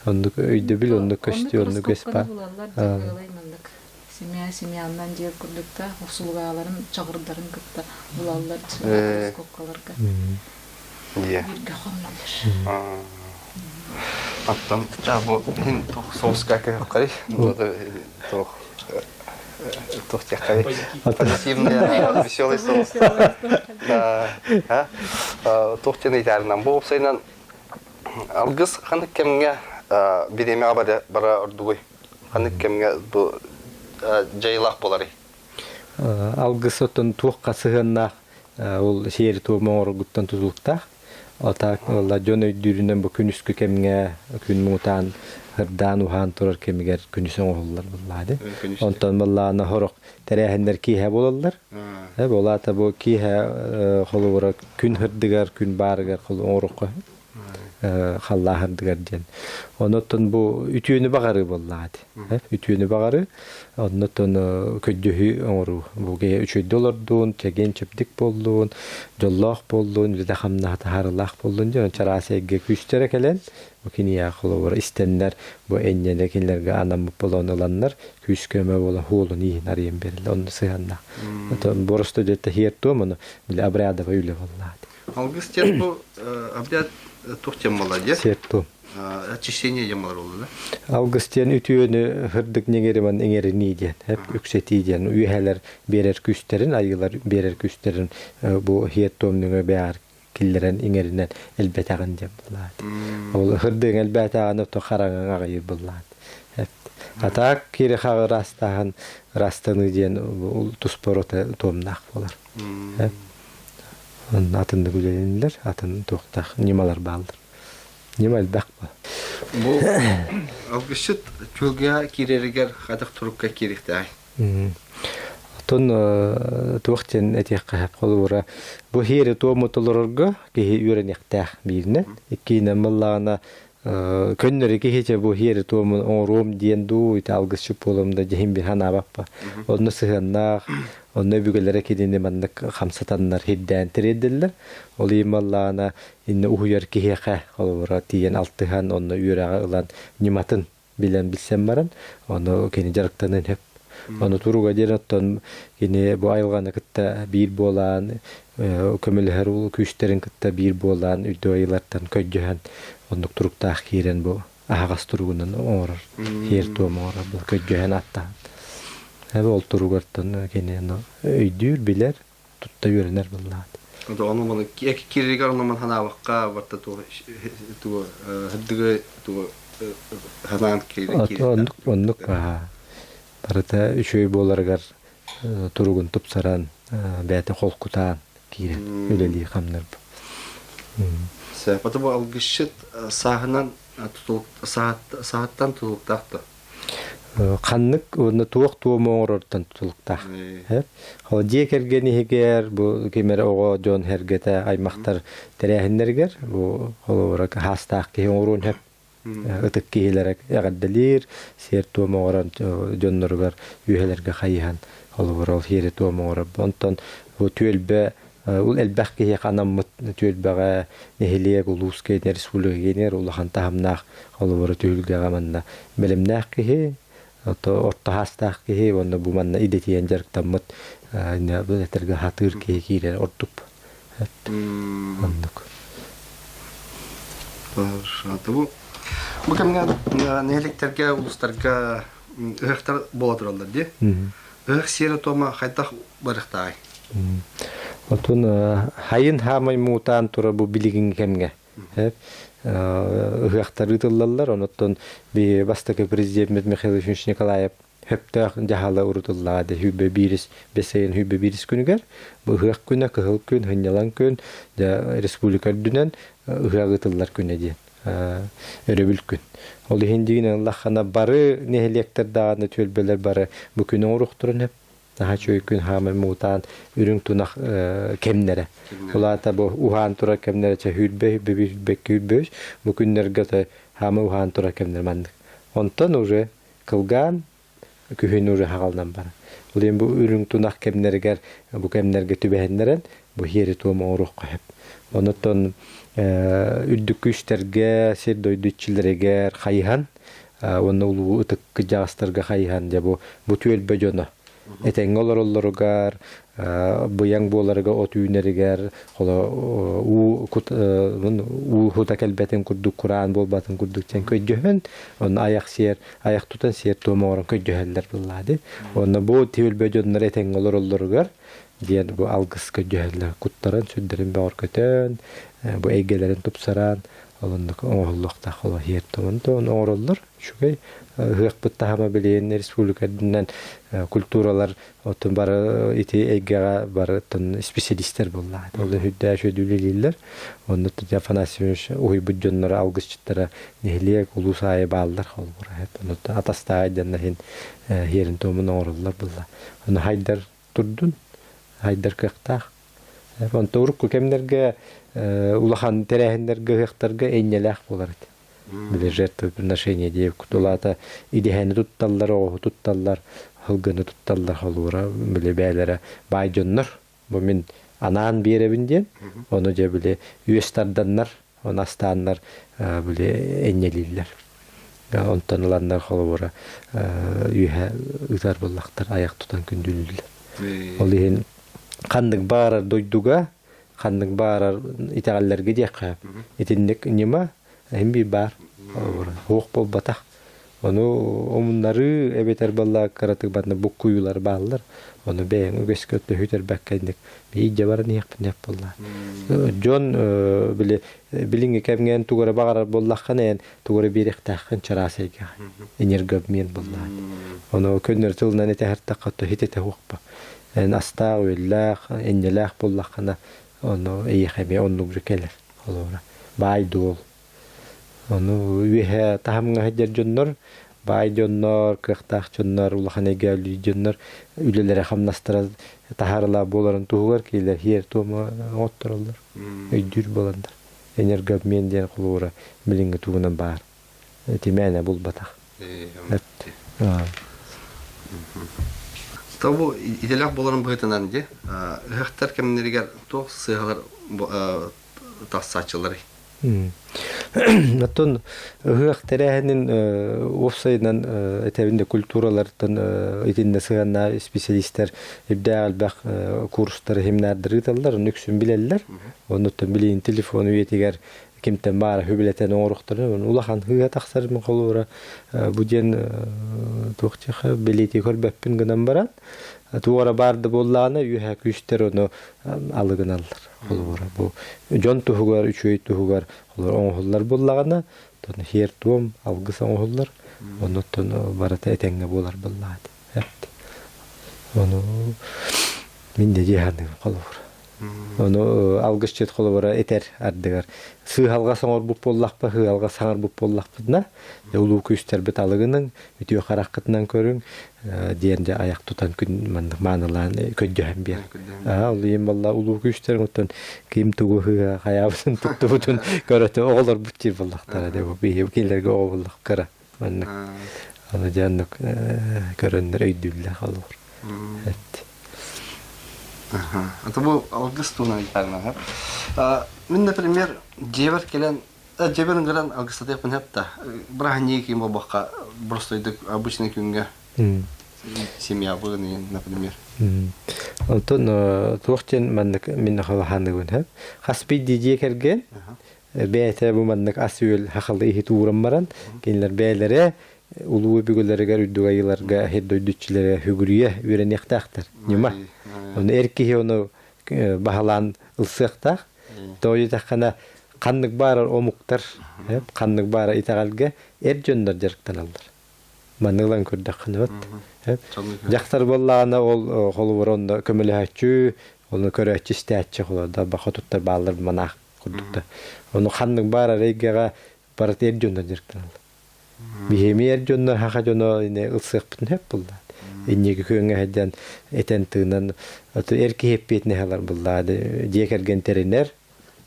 оннук өйдөбүл оннук көстүү оннук өс баар
Семья семьяннан диир курдукта услугаларын чаҕырдарын кытта булаллар скобкаларга бииргэ хоннулар
Оттон бу иһин туох соуска кыһаххай туох туох диэххэй позитивный веселый соус да туох диэн ыйытаарынан бу уопсайынан алгыс ханнык кэмҥэ бириэмэҕэ бара ордугуй ханнык кэмҥэ бу дьайыылаах буоларый
Алгыс оттон туохха сыһыаннаах ол сиэри-туому оҥороргуттан тутулуктаах. Атаак ыла дьон өйдүүрүнэн бу күнүскү кэмҥэ күн муҥутаан ырдаан уһаан турар кэмигэр күнүс оҥоһуллар буоллаҕа Онтон буоллаҕына сорох тэрээһиннэр киэһэ буолаллар. Ол аата бу киэһэ холобура күн сырдыгар, күн баарыгар оҥоруохха. Халлааһырдыгар диэн. Онотон бу үтүөнү баҕарыы буоллаҕа ити. Үтүөнү баҕарыы, оннотон көдьүһүү оҥоруу. Бу киһи үчүгэйдик олордун, чэгиэн-чэбдик буоллун, дьоллоох буоллун, үлэтэ-хамнаһа таһаарыылаах буоллун диэн чараас эйгэ күүстэрэ кэлэн, бу киниэхэ холобур истэннэр, бу энньэни кинилэргэ анаммыт болоон ыланнар, күүс-көмө буола хуолун иһин арыйан биэрэллэр. Онно сыһыаннаах. Боростуой дьэ хиэр-туом, ону били обрядовай үлэ буоллаҕа
Алгыс диэн бу обряд туох диэн буолла диэ?
Сиэр-туом.
Очищение диэн буолар буолла да?
Алгыс диэн үтүөнү сырдык ньиҥиримэн иҥэринии диэн, үксэтии диэн үөһэлэр биэрэр күүстэрин, айыылар биэрэр күүстэрин бу сиэр-туом нөҥүө бэйэҕэр киллэрэн иҥэринэн элбэтэҕин диэн буоллаат. Ол сырдыгыҥ элбээтэҕинэ ото хараҥаҥ аҕыйыыр буоллаат. Атаак кири хаҕы ыраастааһын ыраастаныы диэн туспа рота туомнаах буолар. Атыннык үлэлэниллэр, атын туохтаах ньымалар бааллар. Ньыма элбэх бу.
Бу алгысчыт чүлгэ киирэригэр хайдах турукка киириэхтээй?
Оттон туох диэн этиэххэ сөп холобура бу иһиэри туому толорорго киһи үөрэниэхтээх бииринэн иккиһинэн буоллаҕына көннөрү киһи бу иһиэри туомун оҥоруом диэн дуу ити алгысчыт буолуом да дьиһин бир санаабаппа онно сыһыаннаах онно өбүгэлэрэ кинини маннык хамсатаннар хирдээн тириэрдэллэр ол иһин буоллаҕына иннэ уһуйар киһиэхэ холобура тиийэн алтыһан онно үөрэҕи ылан ньыматын билэн билсэн баран ону кини дьарыктаныан сөп. Ону туруга диэн оттон кини бу айылҕаны кытта биир буолаан көмөлөһөр күүстэрин кытта биир буолаан үрдүк айыылартан көдьөһөн оннук туруктаах киирэн бу аһаҕас туругунан оҥорор сиэр-туом оҥорор бу көдьөһөн аттаан ол туругартан кини өйдүүр билэр тутта үөрэнэр буоллаҕа.
Ону маны кииригэр ону ман ханаабакка барта тугу тугу хырдыгы тугу ханаан киирик
Оннук оннук барыта үчүгэй буоларыгар туругун тупсаран бэйэтэ холкутаан киирэн үлэлии хамныр.
Сэ, бу алгысчыт сааһынан сааһыттан тутулуктаах да?
Ханнык уонна туох туому оҥорортон тутулуктаах. Ол дьиэ кэргэн иһигэр бу ким эрэ оҕо дьон сэргэтэ аймахтар тэрээһиннэригэр бу холобура хаастаах киһи оҥоруон сөп. Ытык киһилэрэ эҕэрдэлиир, сиэр-туом оҥорон дьонноругар үөһэлэргэ хайыһан холобура ол сиэри-туом оҥорор. Онтон бу түөлбэ Ол элбэх киһиэхэ анаммыт түөлбэҕэ нэһилиэк, улуус киэнэ, республика киэнигэр улахан таһымнаах холобура түһүлгэҕэ манна бэлэмнээх киһи, орто саастаах киһи уонна бу манна идэтийэн дьарыктаммыт этэргэ сатыыр киһи киирэр ордук. Оннук.
Бу бу кэмҥэ нэһилиэктэргэ, улуустарга ыһыахтар буола тураллар дии. Ыһыах сиэрэ-туома хайдах барыахтааҕый?
Отун хайын хаамай муутаан турар бу билигиҥҥи кэмҥэ ыһыахтар ыытыллаллар. Онуттан би бастакы президеммит Михаил Ефимович Николаев хөптөөх дьаһала урутуллаҕа де хүүбэ биирис бэсэйин хүүбэ биирис күнүгэр бу ыһыах күнэ кыһыл күн сынньалаҥ күн дьэ республика үрдүнэн ыһыах ыытыллар күнэ диэн өрөбүл күн. Ол иһин дигинэн ыллаххына бары нэһилиэктэр даҕаны түөлбэлэр бары бу күнү оҥоруохтарын сөп. Наһаа үчүгэй күн хаамай муҥутаан үрүҥ тунах кэмнэрэ. Улаата бу уһаан турар кэмнэрэ чэ хүүрбэ хүүрбэ биир хүүрбэкки хүүрбэ үс бу күннэргэ то хаамай уһаан турар кэмнэр маннык. Онтон уже кылгаан күһүн уже хаҕалынан барар. Ол иһин бу үрүҥ тунах кэмнэригэр бу кэмнэргэ түбэһиннэрэн бу сиэри-туому оҥоруохха сөп. Онуттан үрдүк күүстэргэ, сир-дойду иччилэригэр хайыһан уонна улуу ытык кырдьаҕастарга хайыһан дьэ бу бу түөлбэ дьоно этэҥҥэ олороллоругар быйаҥ буоларыгар от үүнэригэр холо уу кут уу хута кэлбэтин курдук кураан буолбатын курдук диэн көйдьөһөн онно айах сиэр айах тутан сиэр-туом оҥорон көйдьөһөллөр быллаады уонна бу түөлбэ дьоннор этэҥҥэ олороллоругар диэн бу алгыс көйдьөһөллөр куттарын сүрдэрин бөҕөргөтөн бу эйгэлэрин тупсаран олоннук оҥоһуллуохтаах холо сиэр-туомун оҥороллор үчүгэй ыһыахпыт таһыма билигин республика үрдүнэн культуралар оттон бары ити эйгэҕэ бары оттон специалистэр буоллаҕа. Ол үрдээх үчүгэй үлэлииллэр. Онно Афанасьевич уһуйбут дьонноро алгысчыттара нэһилиэк, улуус аайы бааллар холобура. Онно атастаах дьонно иһин иһиэрин туомун оҥороллор буолла. Ону хайдар турдун, хайдар кыахтаах. Онто урукку кэмнэргэ Улахан тэрээһиннэргэ ыһыахтарга энньэлээх буолар этэ. Били жертвоприношение диэбит кутулаата идэһэни тутталлар, оҕуһу тутталлар, сылгыны тутталлар холуура били бээлэрэ баай дьоннор. Бу мин анаан биэрэбин диэн, ону дьэ били үөс тарданнар, ону астааннар били энньэлииллэр. Онтон ыланнар холобура үөһэ ыытар буоллахтар, айах тутан күндүлүүллэр. Ол иһин ханнык баарар дойдуга ханнык баарар итэҕэллэргэ диэххэ итинник ньыма иһин биир баар суох буолбатах ону омуннарыы эбэтэр балла кыратык банна буккуйуулар бааллар ону бэйэҥ үгэскэ өттөһүтэрбэккэ инник биир баран иһиэхпин диэх буолла дьон били билиҥҥи кэмҥэ эн тугу эрэ баҕарар буоллаххына эн тугу эрэ биэриэхтээххин чараас эйгэҕэ энергообмен буоллаҕа ону көннөрү тылынан этэһэртэххэ то хитэтэ суохпа Эн астаах-үөллээх, инньэлээх буоллаххына, ону эйиэхэ эмиэ оннук же кэлэр. Холобура, баай-дуол. Ону үөһэ таһымҥа сылдьар дьоннор, баай дьоннор, кыахтаах дьоннор, улахан эйгэлүү дьоннор үлэлэрэ-хамнастара таһаарылаах буоларын туһугар кинилэр сиэр-туома оҥоттороллор, өйдүүр буоланнар. Энергообмен диэн холобура билиҥҥи тугунан баар. Тимээнэ булбатах.
Тобу идэлээх буоларын быһыытынан дии, ыһыахтар кэмнэригэр туох сыыһалар тахсааччыларый?
Оттон ыһыах тэрээһинин уопсайынан этэбин да культуралартан итиннэ сыһыаннаах специалистэр ирдээх элбэх курстары семинардары ыыталлар, ону үксүн билэллэр. Оннуттан билигин телефон үйэтигэр кимтэн баара хүбүлэтэн оҥоруохтарын улахан хыыһа тахсар холуура бу диэн туох диэхэ бэлиэтии көрбөппүн гынан баран туора баар да буоллаҕына үөһэ күүстэр ону алыгыналлар холобура бу дьон туһугар үчүгэй туһугар холобура оҥоһуллар буоллаҕына тон хиэр туом алгыс оҥоһуллар оннуттан барыта этэҥҥэ буолар буоллаҕа ону мин да дии саныыбын холобура Ону алгысчыт холобура этэр ардыгар сыыһалҕа оҥорбут буоллахпа, сыыһалҕа саҥарбыт буоллахпытына, дьэ улуу күүстэрбит алыгыныҥ, үтүө хараххытынан көрүҥ диэн дьэ айах тутан күн маннык маанылаан көрдөһөн биэр. Аа, ол иһин буолла улуу күүстэр оттон ким тугу сыыһа хайаабытын туттубутун көрөтө оҕолорбут диир буоллахтара дэ бу биһиги кинилэргэ оҕо буоллах кыра маннык. Аны дьэ оннук көрөннөр өйдүүллэр холобур.
Это бу алгыс туһунан ыйытарына Мин, например, дьиэбэр кэлэн дьиэбэр ыҥыран алгыстатыахпын сөп да бырааһынньыгы киин буолбакка простойдук обычный күҥҥэ семьябын например.
Онтон туох диэн маннык мин халаханыгын сөп. Хас биирдии дьиэ кэргэн бэйэтэ бу маннык ас-үөл хахалы иһит ууран баран кинилэр бэйэлэрэ улуу өбүгэлэригэр үрдүк айыыларга сир дойдуччулары сүгүрүйэ үөрэниэхтээхтэр ньыма ону эр киһи ону баһылаан ылсыахтаах тоҕо диэтэххинэ ханнык баарар омуктар ханнык баарар итэҕэлгэ эр дьоннор дьарыктаналлар манны ылан көрдөххүнэ вот дьахтар буоллаҕына ол холобура онно көмөлөһөөччү ону көрөөччү истээччи холобура баха туттар бааллар манаах курдук да ону ханнык баарар эйгэҕэ барыта эр дьоннор дьарыктаналлар Биһиэми эр дьоннор хаха дьоно ини ылсыахпытын сөп булла. Инники күөҥҥэ сылдьан этэн тыынан эр киһи эппиэтинэһи ылар булла. Дьиэ кэргэн тэринэр,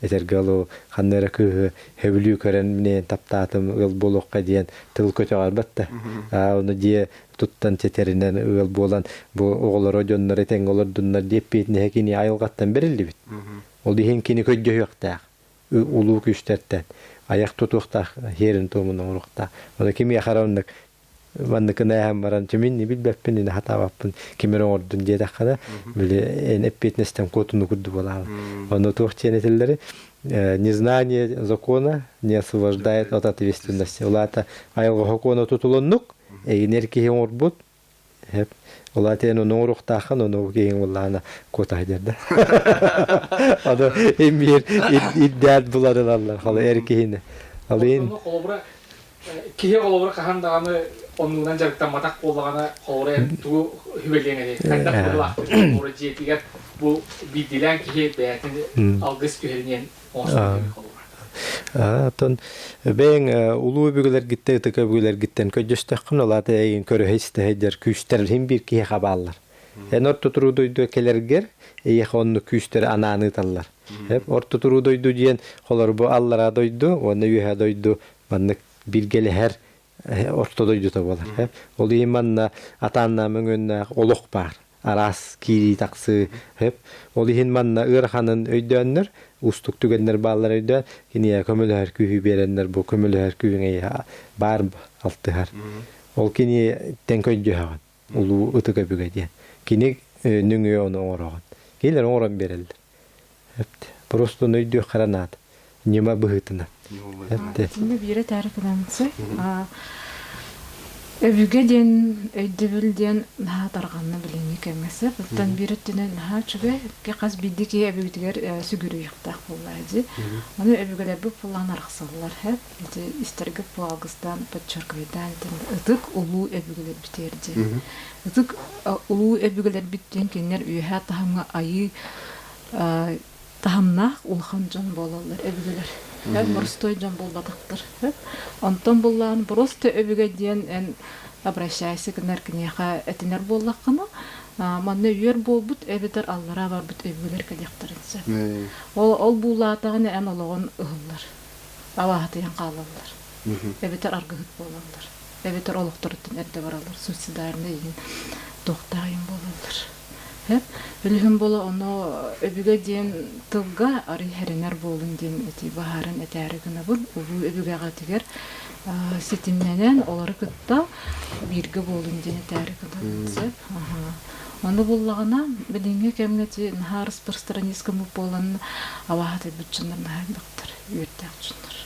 этэргэ олу ханна эрэ кыыһы сөбүлүү көрөн минээн таптаатым ыал буолуохха диэн тыл көтөҕөрбөт да. Ону дьиэ туттан тэтэринэн ыал буолан бу оҕолоро дьонноро этэҥҥэ олордуннар диэ эппиэтинэһэ кини айылҕаттан бэриллибит. Ол иһин кини көйдөһүөхтээх. Улуу күүстэртэн айах тутуохтаах иһэрин туомун оҥоруохтаах. Ону кимиэхэ эрэ оннук манныкын ээһэн баран чимин билбэппин ини хатаабаппын ким эрэ оҥордун диэтэххинэ били эн эппиэтинэстэн куотуну курдук буолаҕын. Ону туох диэн этэллэри незнание закона не освобождает от ответственности. Ол аата айылҕа сокуона тутулуннук эйин эр киһи оҥорбут Эп. Ол аата эн ону оҥоруохтааххын, ону киһиҥ буоллаҕына куотаһа диэрдэ. Аны имиир ирдээн булар ылаллар халы эр киһини. Ал иһин
Ону холобура киһи холобура хаһан даҕаны оннунан дьарыктамматах буоллаҕына холобура эн тугу сүбэлиэҥ этэй? Хайдах быһыылаахтык холобура дьиэтигэр бу биирдиилээн киһи бэйэтин алгыс түһэриниэн оҥостон холобура.
Оттон бэйэҥ улуу өбүгэлэргиттэн, ытык өбүгэлэргиттэн көрдөстөххүнэ, ол аата эйигин көрөһө-истэ сылдьар күүстэр иһин биир киһиэхэ бааллар. Эн орто туруу дойдуга кэлэргэр эйиэхэ оннук күүстэри анаан ыыталлар. Орто туруу дойду диэн холор бу аллараа дойду уонна үөһээ дойду маннык билгэлэһэр орто дойдута буолар. Ол иһин манна атааннаа мөҥүөннээх олох баар. Араас киирии тахсыы. Ол иһин манна ыараханын өйдөөннөр, уустук түгэннэр бааллар өйдөөн, кинигэ көмөлөһөр күүһү биэрэннэр бу көмөлөһөр күүһүҥ баар алтыһар. Ол кини тэн көйдьөһөҕүн. Улуу ытык өбүгэ диэн. Кини нөҥүө ону оҥороҕун. Кинилэр оҥорон биэрэллэр. Просто өйдүөххэ эрэ наада. Ньыма быһыытынан.
Итиннэ биирэ таарык гынамсы. Өбүгэ диэн өйдөбүл диэн наһаа тарҕанна билиҥҥи кэмҥэ сөп. Оттон биир өттүнэн наһаа үчүгэй. Хас биирдии киһи өбүгэтигэр сүгүрүйүөхтээх буоллаа дии. Ону өбүгэлэрбит буоллаан арахсаллар һэп. Ити истэргэ алгыстаан подчеркивайдаан ытык улуу өбүгэлэрбитигэр диэн. Ытык улуу өбүгэлэрбит диэн кинилэр үөһээ таһымҥа айыы таһымнаах улахан дьон буолаллар өбүгэлэр. Боростуой дьон буолбатахтар. Онтон буллаан просто өбүгэ диэн эн обращайся гынар киниэхэ этинэр буоллаххына, манна үөр буолбут эбэтэр аллараа барбыт өбүгэлэр кэлиэхтэрин сөп. Ол ол буулаатаҕына эн олоҕун ыһыллар. Абааһытыйан хаалаллар. Эбэтэр аргыһыт буолаллар. Эбэтэр олохторуттан эрдэ бараллар. Суицидальнай иһин туохтаах буолаллар. Өлүһүн буола ону өбүгэ диэн тылга арый хэринэр буолун диэн этии баһаарын этээри гынабын. Улуу өбүгэҕитигэр ситимнэнэн олору кытта бииргэ буолун диэн этээри гынабын. Сөп. Ону буллаҕына билиҥҥи кэмҥэ ти наһаа распространисткаммыт буолан абааһытыйбыт дьоннор наһаа элбэхтэр, үөрдээх дьоннор.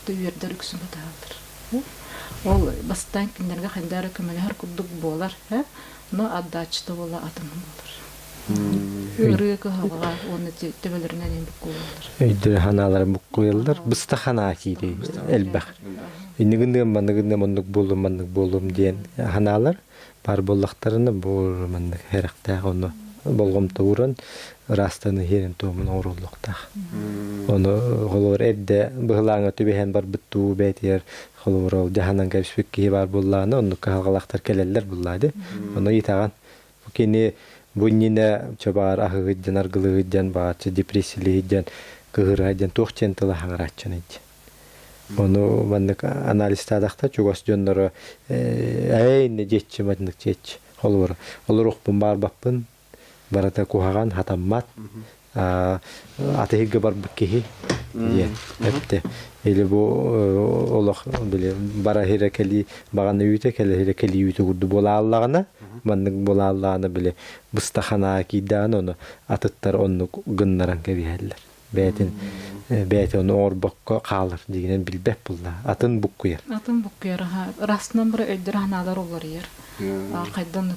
Үөрдэр үксүн батыһаллар. Ол бастаан кинилэргэ хайдах эрэ көмөлөһөр курдук буолар. Но отдачата буола атын буолар. Ырыа кыһалҕа уонна төбөлөрүнэн ин буккуллаллар.
Өйдөрө ханааларын буккуйаллар. Быста ханаа киирии элбэх. Иннигин манныгын маннык буоллум маннык буоллум диэн ханаалар баар буоллахтарына бу маннык хэрэхтээх ону болҕомто ууран ыраастаны иһэрин туомун оҥорууллуохтаах. Ону холобур эрдэ быһылааҥҥа түбэһэн барбыт дуу бэйэтигэр холобур ол дьаһанан кэбиспит киһи баар буоллаҕына оннук кыһалҕалаахтар кэлэллэр буллаа дии. Ону ыйытаҕын. Бу кини бу иннинэ чобаар аһыгыт диэн аргылыгыт диэн баҕарчы депрессиялиһит диэн кыһырыһа диэн туох диэн тыла хаҥарааччыный диэн. Ону маннык анализтаатахта чугас дьонноро ээ иннэ диэччи маннык диэччи холобура олоруохпун баарбаппын барыта куһаҕан хатаммат атыһыгга барбыт киһи диэн эттэ или бу олох били бара хирэ кэлии баҕана үүтэ кэлэ хирэ кэлии үүтэ курдук буолааллаҕына маннык буолааллаҕына били быстаханаа киирдэҕинэ ону атыттар оннук гыннаран кэбиһэллэр бэйэтин бэйэтэ ону оҥорбокко хаалар дигинэн билбэт булла атын буккуйар
атын буккуйар расынан бары өйдөр ханаалар уларыйар хайдан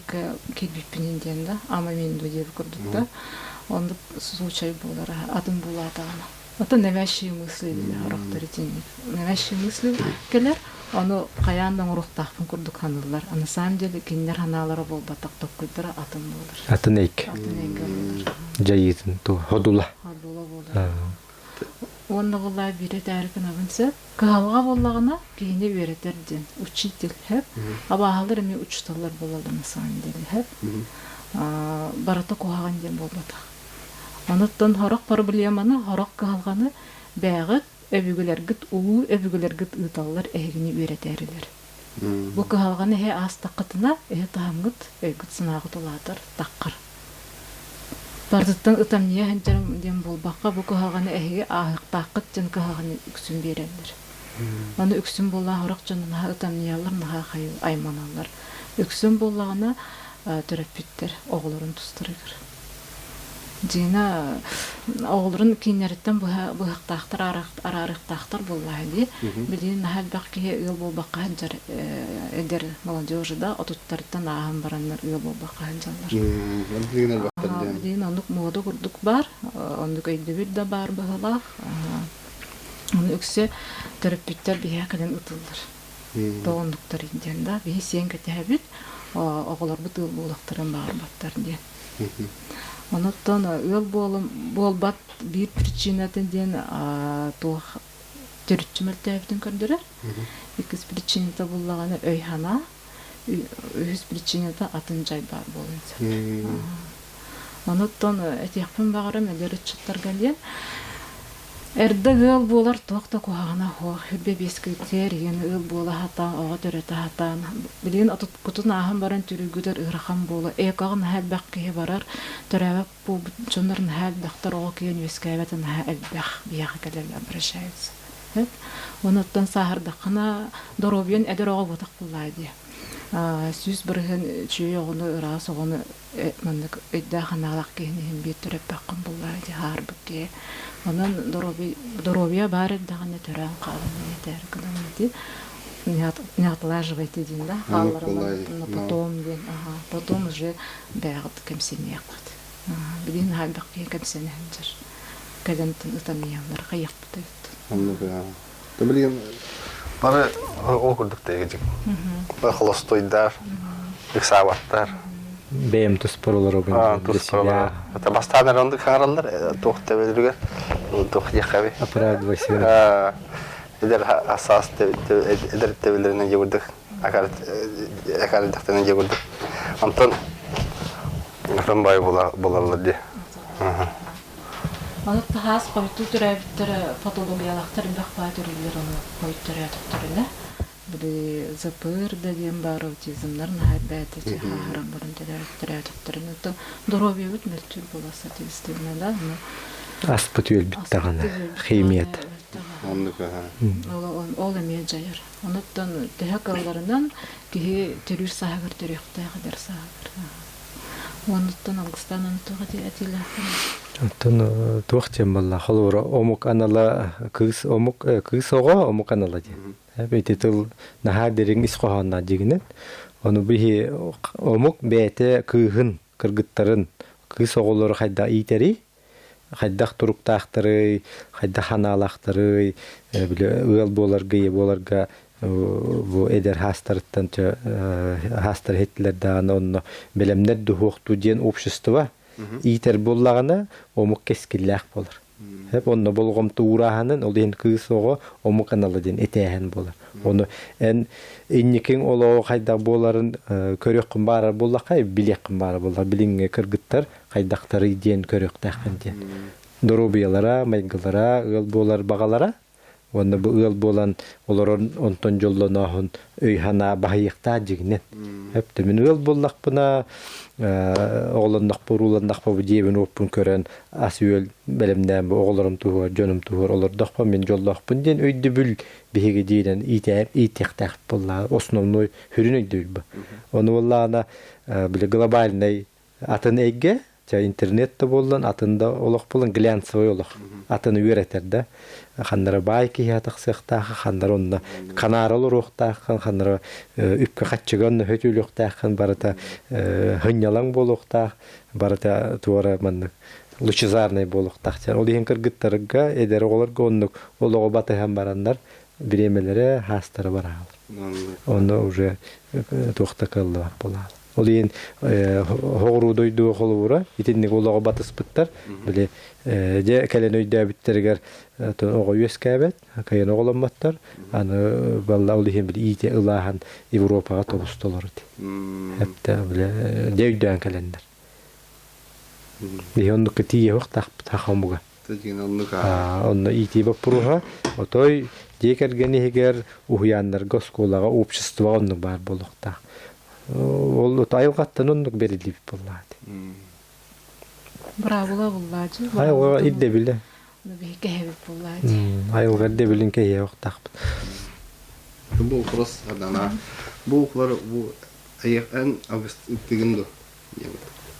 киирбиппинин диэн да ама мен диэби курдук да оннук случай буолар атын булаатаҕына атын навязчивые мысли сорохтор итинник навязчивые мысли кэлэр ону хайаан да оҥоруохтаахпын курдук саныыллар а на самом деле кинилэр ханаалара буолбатах токкуйдара атын буолар
атын эйгэ
атын эйгэ буолар
дьайыытын ту ходула
ходула буолар уонна буоллаа биирэ тээрик гынабын сөп кыһалҕа буоллаҕына киһини үөрэтэр диэн учитель хэп абааһылар эмиэ учууталлар буолаллар на самом деле хэп барыта куһаҕан диэн буолбатах онуттан сорох проблеманы сорох кыһалҕаны бэйэҕит өбүгэлэргит улуу өбүгэлэргит ыыталлар эһигини үөрэтээрилэр бу кыһалҕаны эһи аастаххытына эһи таһымҥыт өйгүт санааҕыт улаатар таххар Барытыттан ытамньыйа сылдьарым диэн буолбакка, бу кыһалҕаны эһиги ааһыахтааххыт диэн кыһалҕаны үксүн биэрэллэр. Аны үксүн буоллаҕа сорох дьон наһаа ытамньыйаллар, наһаа айманаллар. Үксүн буоллаҕына төрөппүттэр оҕолорун тустарыгар. Дьиҥэ оҕолорун кииннэриттэн быһа быһахтаахтар араарыахтаахтар буоллаҕа дии. Билигин наһаа элбэх киһи ыал буолбакка сылдьар эдэр молодежи да отуттарыттан ааһан бараннар ыал буолбакка сылдьаллар. Билигин оннук муода курдук баар, оннук өйдөбүл да баар быһыылаах. Ону үксэ төрөппүттэр биһиэхэ кэлэн ытыллар. Тоҕоннуктар диэн да биһи сиэн кэтэһэбит, оҕолорбут ыал буолуохтарын баҕарбаттар диэн. Онуттан ыал буолбат биир причината диэн туох төрүччү мөлтөөбүтүн көрдөрөр. Иккис причината буллаҕына өй-санаа, үһүс причината атын дьай баар буолуон сөп. Онуттан этиэхпин баҕарам эдэр ыччаттарга диэн Эрдэ ыал буолар туох да куһаҕана суох, үрбэ биэскитигэр иһин ыал буола сатаан, оҕо төрөтө сатаан, билигин отуккутун ааһан баран төрүүргүтүгэр ыарахан буолуо. Экоҕа наһаа элбэх киһи барар, төрөөбөт буолбут дьоннор наһаа элбэхтэр, оҕо киһин үөскээбэтэ наһаа элбэх биһиэхэ кэлэн обращаются. Онуттан сааһырдаххына доруобуйан эдэр оҕо буотах буоллаа дии. 100% үчүгэй оҕону, ыраас оҕону маннык өйдөөх-санаалаах киһини иһин биир төрөппөххүн буллаа дии хаарбыт киһи. Онон доруобуйа баар эрдэҕинэ төрөөн хаалан этээр гынан ити не отлаживайте диэн да хааллараллар но потом диэн ага потом уже бэйэҕит кэмсиниэххит. Билигин наһаа элбэх киһи кэмсэнэ сылдьар. Кэлэн ытамыйаллар хайыахпыт эбит.
Оннук Билигин бары ол курдук тэйгидик. Холостойдар, ыксаабаттар.
Бэйэм туспар олоробун.
Туспар олоробун. Это бастаан эрэ оннук хаҥараллар, туох тэбэлэригэр, туох диэххэби.
Оправдывайся.
Эдэр асаас эдэр тэбэлэринэн дьэ акардахтанан дьэ курдук. Онтон атын бай булаллар дии.
Ону таһаас хойутуу төрөөбүттэр патологиялаахтар элбэх баа төрүүллэр ону хойут төрөөтөхтөрүнэ били ЗПР да диэн баар аутизмнар наһаа элбээтэ хааһыран баран төрөөтөхтөрүнэ оттон доруобуйабыт мөлтүүр буола соответственно да ону
Аспыт үөлбүт даҕаны химията.
Ол эмиэ дьайар. Онуттан төһө кыалларынан киһи төрүүр сааһыгар төрүөхтээх эдэр сааһыгар. Онуттан алгыстаан туох этиилээххин?
Оттон туох диэн буолла? Холобура, омук анала кыыс омук кыыс оҕо омук анала диэн. Ити тыл наһаа дириҥ ис хоһоонноох дьигинэн. Ону биһи омук бэйэтэ кыыһын, кыргыттарын, кыыс оҕолору хайдах иитэрий? Хайдах туруктаахтарый, хайдах ханаалаахтарый, били ыал буоларга, ийэ буоларга бу эдэр хаастарыттан хаастар иһиттилэр даҕаны онно бэлэмнэр дуһуохтуу диэн общество иитэр буоллаҕына омук кэскиллээх буолар. Онно болҕомто уурааһынын, ол иһин кыыс оҕо омук анала диэн этээһин буолар. Ону эн инникиҥ олоҕу хайдах буоларын көрүөххүн баарар буоллахха, билиэххин баарар буоллар, билиҥҥи кыргыттар хайдахтарый диэн көрүөхтээххин диэн. Доруобуйалара, майгылара, ыал буолар баҕалара уонна бу ыал буолан олорон онтон дьоллонооһун өй-санаа баһыйыахтаах дьигинэн. Өптө мин ыал буоллахпына, оҕолоннохпо, урууланнахпа бу дьиэбин уоппун көрөн ас-үөл бэлэмнээн бу оҕолорум туһугар, дьонум туһугар олордохпо мин дьоллоохпун диэн өйдөбүл биһиги диинэн иитиэхтээх буоллаҕа основной сүрүн өйдөбүл бу. Ону буоллаҕына били глобальнай атын эйгэ, чэ интернет да буоллун, атын да олох буоллун, глянцевый олох. Атын үөрэтэр да. Ханнара баай киһи тахсыахтаах, ханнара онно канаара олоруохтааххын, ханнара үпкэ-хаччыга онно хөтүүлүөхтээххин, барыта хынньалаҥ буолуохтаах, барыта туора маннык лучезарный буолуохтаах. Ол иһин кыргыттарга, эдэр оҕолорго оннук олоҕу батыһан бараннар бириэмэлэрэ, хаастара бараалар. Онно уже туох да кыаллыбат буолаалар. Ол иһин хоҕуруу дойдуга холобура итинник олоҕу батыспыттар. Били дьэ кэлэн өйдөөбүттэригэр оҕо үөскээбэт, кайан оҕоломмоттор. Аны балла ол иһин били иитэ ылааһын Европаҕа тобустолор ити. Эптэ били дьэ өйдөөн кэлэннэр. Биһи оннукка тиийиэхтаахпыт саха омуга. Онно иитии боппуруоһа отой дьиэ кэргэн иһигэр уһуйааннарга, оскуолаҕа, обществоҕа оннук баар буолуохтаах. Ол айылҕаттан оннук бэриллибит буоллаҕа
Быраабыла буллаачы.
Айылҕа ирдэбилэ.
Биһи кэһэбит буллаачы.
Айылҕа ирдэбилин кэһиэхтаахпыт.
Бу вопрос адана. Бу укулар бу эн алгыстыгын ду?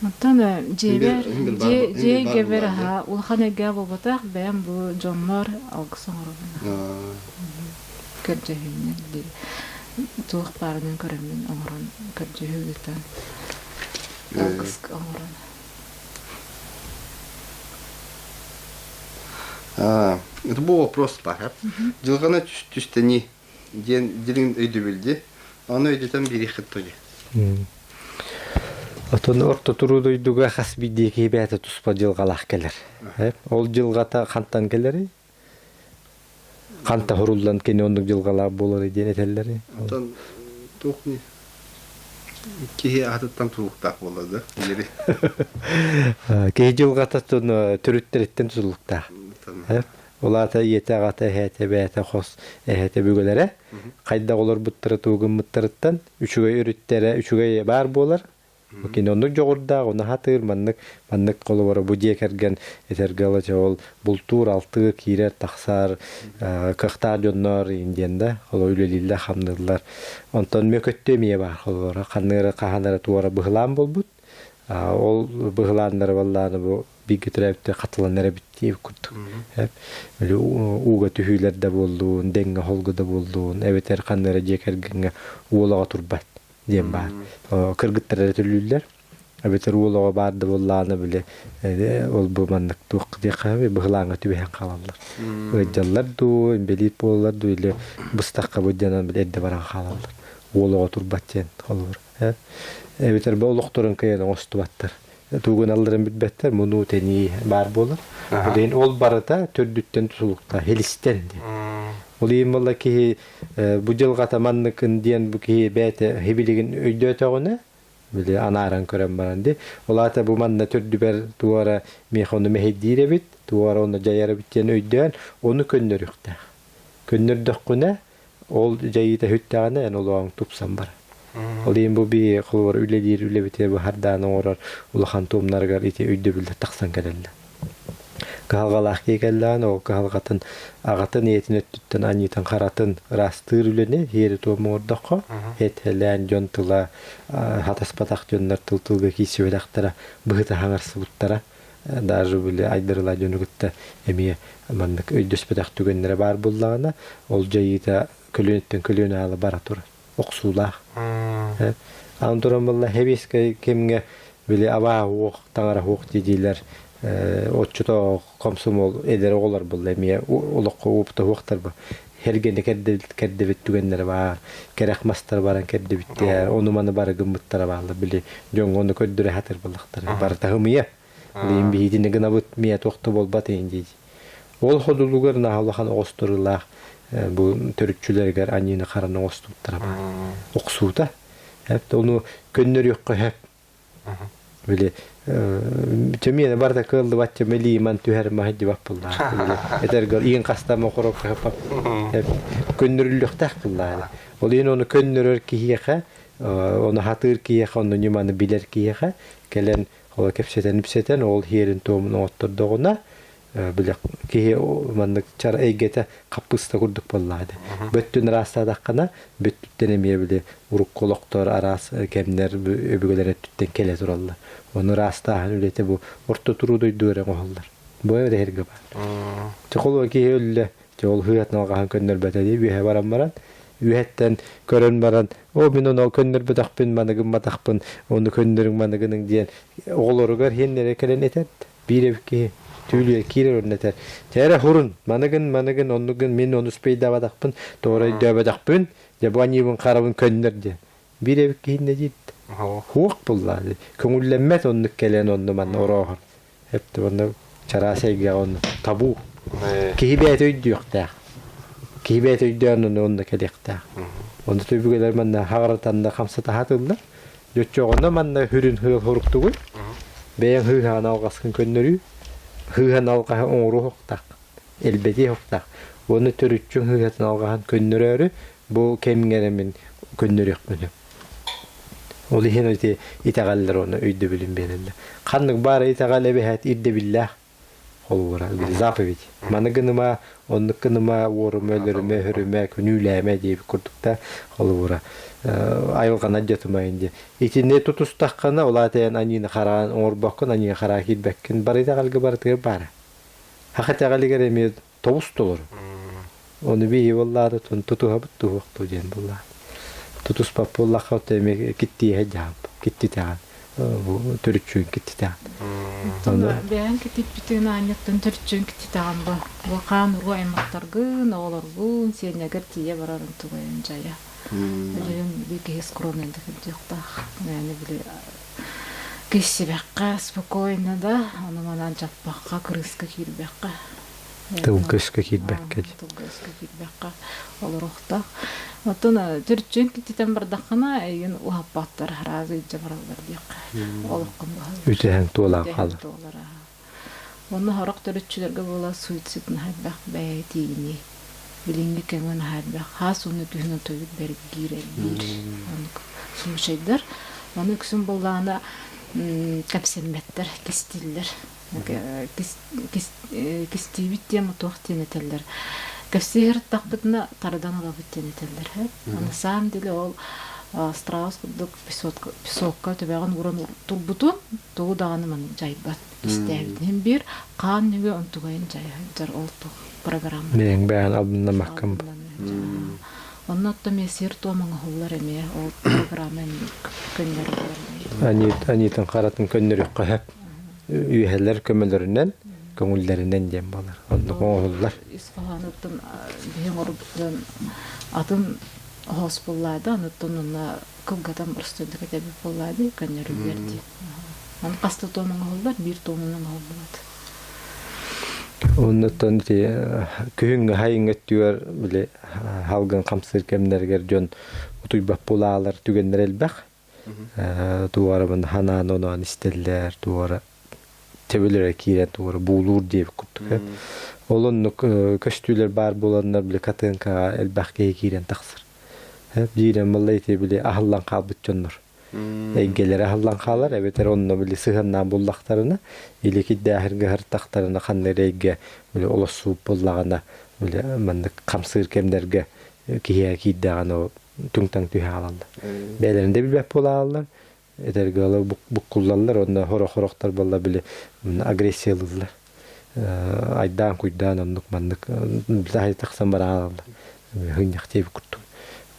Оттон дьиэбэр дьиэ эйгэбэр аһа улахан эйгэ буолбатах бэйэм бу дьоммор алгыс оҥоробун. Көрдөһүүнэн туох баарынан көрөммүн оҥорон көрдөһүү ыытан алгыс оҥорон.
Это был вопрос баар. Дьылҕана түстэнии диэн дириҥ өйдөбүл Ону өйдөтөн биэриэххит дуо
Отон орто туруу дойдуга хас биирдии киһи бэйэтэ туспа дьылҕалаах кэлэр. Ол дьылҕата хантан кэлэрий? Ханта хуруллан кини оннук дьылҕалаах буоларый диэн этэллэрий?
Отон туох не? Киһи аатыттан тутулуктаах буолла да диэри.
Киһи дьылҕата төрүттэриттэн тутулуктаах. Ол аата ийэтэ, аҕата, эһээтэ, эбээтэ, хос эһээтэ өбүгэлэрэ хайдах олорбуттара тугу гыммыттарыттан үчүгэй өрүттэрэ үчүгэй баар буолар. Кини оннук дьоҕурдаах, ону хатыыр, маннык маннык холобура бу дьиэ кэргэн этэргэ ыла ол бултуур, алтыыр, киирэр, тахсар, кыахтаах дьоннор диэн да холо үлэлииллэр, хамныыллар. Онтон мөкөттү эмиэ баар холобура ханныгы хаһан эрэ туора быһылаан буолбут. Ол быһылааннары баллааны бу бииргэ төрөөбүттэр хатыланар эбит диэбит курдук. Били ууга түһүүлэр да буоллун, дэҥҥэ холго да буоллун, эбэтэр ханна эрэ дьиэ кэргэҥҥэ уол оҕо турбат диэн баар. Кыргыттар эрэ төлүүллэр. Эбэтэр уол оҕо баар да буоллаҕына били ол бу маннык туох диэххэ быһылааҥҥа түбэһэн хаалаллар. Ыалдьаллар дуу, инбэлиит буолаллар дуу или быстахха быдьанан били эрдэ баран хаалаллар. Уол оҕо турбат диэн холобур. Эбэтэр бу олохторун кыайан оҥостубаттар. Тугун алларын билбэттэр, мунуу тэнии баар буолар. Ол иһин ол барыта төрдүттэн тутулуктаах, хилистэн диэн. Ол иһин буолла киһи бу дьылҕата манныкын диэн бу киһи бэйэтэ хибилигин өйдөөтөҕүнэ, били анааран көрөн баран ди, ол аата бу манна төрдүбэр туора миэхэ ону мэһэйдиир эбит, туора ону дьайар эбит диэн өйдөөн, ону көннөрүөхтээх. Көннөрдөххүнэ, Ол дьайыыта сүттэҕинэ эн олоҕуҥ тупсан барар. Ол иһин бу биһи холобур үлэлиир үлэбитигэр быһардаан оҥорор улахан туомнарыгар ити өйдөбүллэр тахсан кэлэллэр. Кыһалҕалаах киһи кэллэҕинэ ол кыһалҕатын аҕатын ийэтин өттүттэн аньыытын харатын ыраастыыр үлэни иэри туом оҥордоххо эт-элээн дьон тыла хатаспатах дьоннор тыл тылга киирсибэтэхтэрэ быһыта хаҥарсыбыттара даже били айдарылаа дьону кытта эмиэ маннык өйдөспөтөх түгэннэрэ баар буоллаҕына, ол дьайыыта көлүөнэттэн көлүөнэ аала бара турар, охсуулаах. Аны туран буолла хэбиэскэй кэмҥэ били абаа уох, таҥара уох диилэр оччото комсомол эдэр оҕолор буолла эмиэ олоххо уопута уохтар бу эргэни кэрдибит түгэннэрэ баар, кэрэх мастар баран кэрдибиттэр, ону-маны бары гыммыттара бааллар, били дьоҥҥо ону көрдөрө сатыыр буоллахтара. Барыта ымыйа. Билигин биһигини гынабыт, миэ туох да буолбат иһин дии. Ол ходулугар наһаа улахан оҕостуруулаах бу төрүччүлэригэр аньыыны хараны оҥостубуттара баар. Охсуута. Ону көннөрүөххэ сөп. Били чэмиэнэ барыта кыаллыбат чэмэлииман түһэр маһы дибап буллаа. Этэргэр иин хастама хорокка көннөрүллүөхтээх буллаа. Ол иһин ону көннөрөр киһиэхэ, ону хатыыр киһиэхэ, ону ньыманы билэр киһиэхэ кэлэн ол кэпсэтэн-ипсэтэн ол иһиэрин туомун оҥоттордоҕуна били киһи маннык чар эйгэтэ хаппыыста курдук буоллаҕа дии. Бөттүн ыраастаатаххына, бүттүттэн эмиэ били урукку олохтор араас кэмнэр өбүгэлэр өттүттэн кэлэ тураллар. Ону ыраастааһын үлэтэ бу орто туруу дойду эрэ оҥоһуллар. Бу эрэһиргэ баар. Чохолуо киһи өллө, дьэ ол хыатын алҕаһын көннөрбөтө дии үөһэ баран баран үөһэттэн көрөн баран о мин ону көннөрбөтөхпүн маныгымматахпын ону көннөрүҥ маныгыныҥ диэн оҕолоругар хиэннэрэ кэлэн этэр биир эбит киһи түүлүгэр киирэр онно этэр чэ эрэ хурун маныгын маныгын оннугун мин ону успейдаабатахпын тоҕо өйдөөбөтөхпүн дьэ бу аньыыбын харабын көннөр диэн биир эбит киһиннэ диир хуох буллаа көҥүллэммэт оннук кэлэн онно манна орооһор эптэ онно чараас эйгэҕэ онно табу киһи бэйэтэ өйдүөхтээх киһи бэйэтэ өйдөөн онно онно кэлиэхтээх онно төбүгэлэр манна хаҕаратанна хамсатаһатыллар Дьоччоҕуна манна хүрүн хыал хоруктугуй? Бэйэҥ хыыһаан алҕаскын көннөрүү, хыыһан алҕаһы оҥоруохтаах, элбэтиэхтаах. Уонна төрүччүҥ хыыһатын алҕаһын көннөрөөрү бу кэмҥэ эрэ мин көннөрүөхпүн сөп. Ол иһин ити итэҕэллэр уонна өйдөбүлүн биэрэллэр. Ханнык баара итэҕэл эбэһээт ирдэбиллээх холобура заповедь. Маны гыныма, оннук гыныма, уорума, өлөрүмэ, өһөрүмэ, күнүүлээмэ диэбит курдук да холобура айылҕана дьатымайын диye. Итини тутустаххына, ол аата эн аньыыны хараан оҥорбоккун, аньыыны хараа киирбэккин, бары итэҕэлгэ барытыгар баара. Хаха итэҕэлигэр эмиэ тобус толору. Ону биһи буоллаары тутуһабыт туһуохтуу диэн буоллаа. Тутуспат буоллахха эмиэ киттиэһэ дьаһап, киттитэҕин. Бу төрүччүн киттитэҕин.
Ону бэйэҥ китиппитин аанньаттан төрүччүн киттитэҕин бу. Бу хаан уруу аймахтаргын, оҕолоргун, сиэннэргэр тиийэ барарын тугайын дьайа. Билигин били киһи скромный да кырдьыктаах. Мээнэ били киссибэххэ спокойно да, ону манан чаппахха, кырыыска киирбэххэ.
Тылга-өскө киирбэккэ.
Тылга-өскө киирбэххэ олоруохтаах. Оттон төрүччүн киттитэн бардаххына эйигин уһаппаттар араас илдьэ бараллар диэххэ. Олоххун быһаллар.
Үтэһэн туолаан хаалар.
Туолар. Онно сорох төрүччүлэргэ буола суицид наһаа элбэх бэйэ тиийинии. Билиҥҥи кэмҥэ наһаа элбэх. Хаас уонна күһүн отойбут бэргиир элбиир. Оннук случайдар. Ону үксүн буоллаҕына кэпсэммэттэр, кистииллэр. Кистиибит диэн туох диэн этэллэр. Кэпсии сырыттахпытына тардан ылабыт диэн этэллэр. На самом деле ол страус курдук песокка төбөҕүн ууран турбутун тугу даҕаны маннык дьайбат. Истээбитин биир хаан нөҥүө онтугайын дьайар ол туох программа.
Бэйэҥ бэйэн албыннамаккын.
Онно оттон эмиэ сир-туом оҥоһуллар эмиэ ол программа көннөрүллэр.
Аньыытын харатын көннөрүөххэ сөп. Үөһэлэр көмөлөрүнэн, көҥүллэринэн диэн буолар. Оннук оҥоһуллар.
Ис хоһоонуттан биһиҥ оруттан атын хоос буллаады, онуттан онно кылгатан простойдук этэбит буоллаады, көннөрүллэр диэн. Аны хас да туом оҥоһуллар, биир туомунан оҥоһуллубат.
Оннуттан ити күһүҥҥү хайыҥ өттүгэр били халгын хамсыыр кэмнэригэр дьон утуйбат булаалар түгэннэр элбэх. Туорабын ханаан оноон истэллэр, туора төбөлөрө киирэн туора буулуур диэбит курдук. Ол оннук көстүүлэр баар буоланнар били катынкаҕа элбэх киһи киирэн тахсар. Биирэн балла ити били аһыллан хаалбыт дьоннор. Эйгэлэрэ аһыллан хаалар, эбэтэр онно били сыһыаннаан буллахтарына, или киддээхиргэ сыртахтарына ханна эрэ эйгэ били олоссууп буллаҕына, били маннык хамсыыр кэмнэргэ киһиэхэ киирдэҕинэ ол түҥ-таҥ түһэ хаалаллар. Бэйэлэрин да билбэт буолааллар, этэргэ дылы буккуллаллар уонна сорох-сорохтор буолла били агрессиялыыллар. Айдаан-куйдаан оннук маннык тахсан бараалаллар. Хынньах диэбит курдук.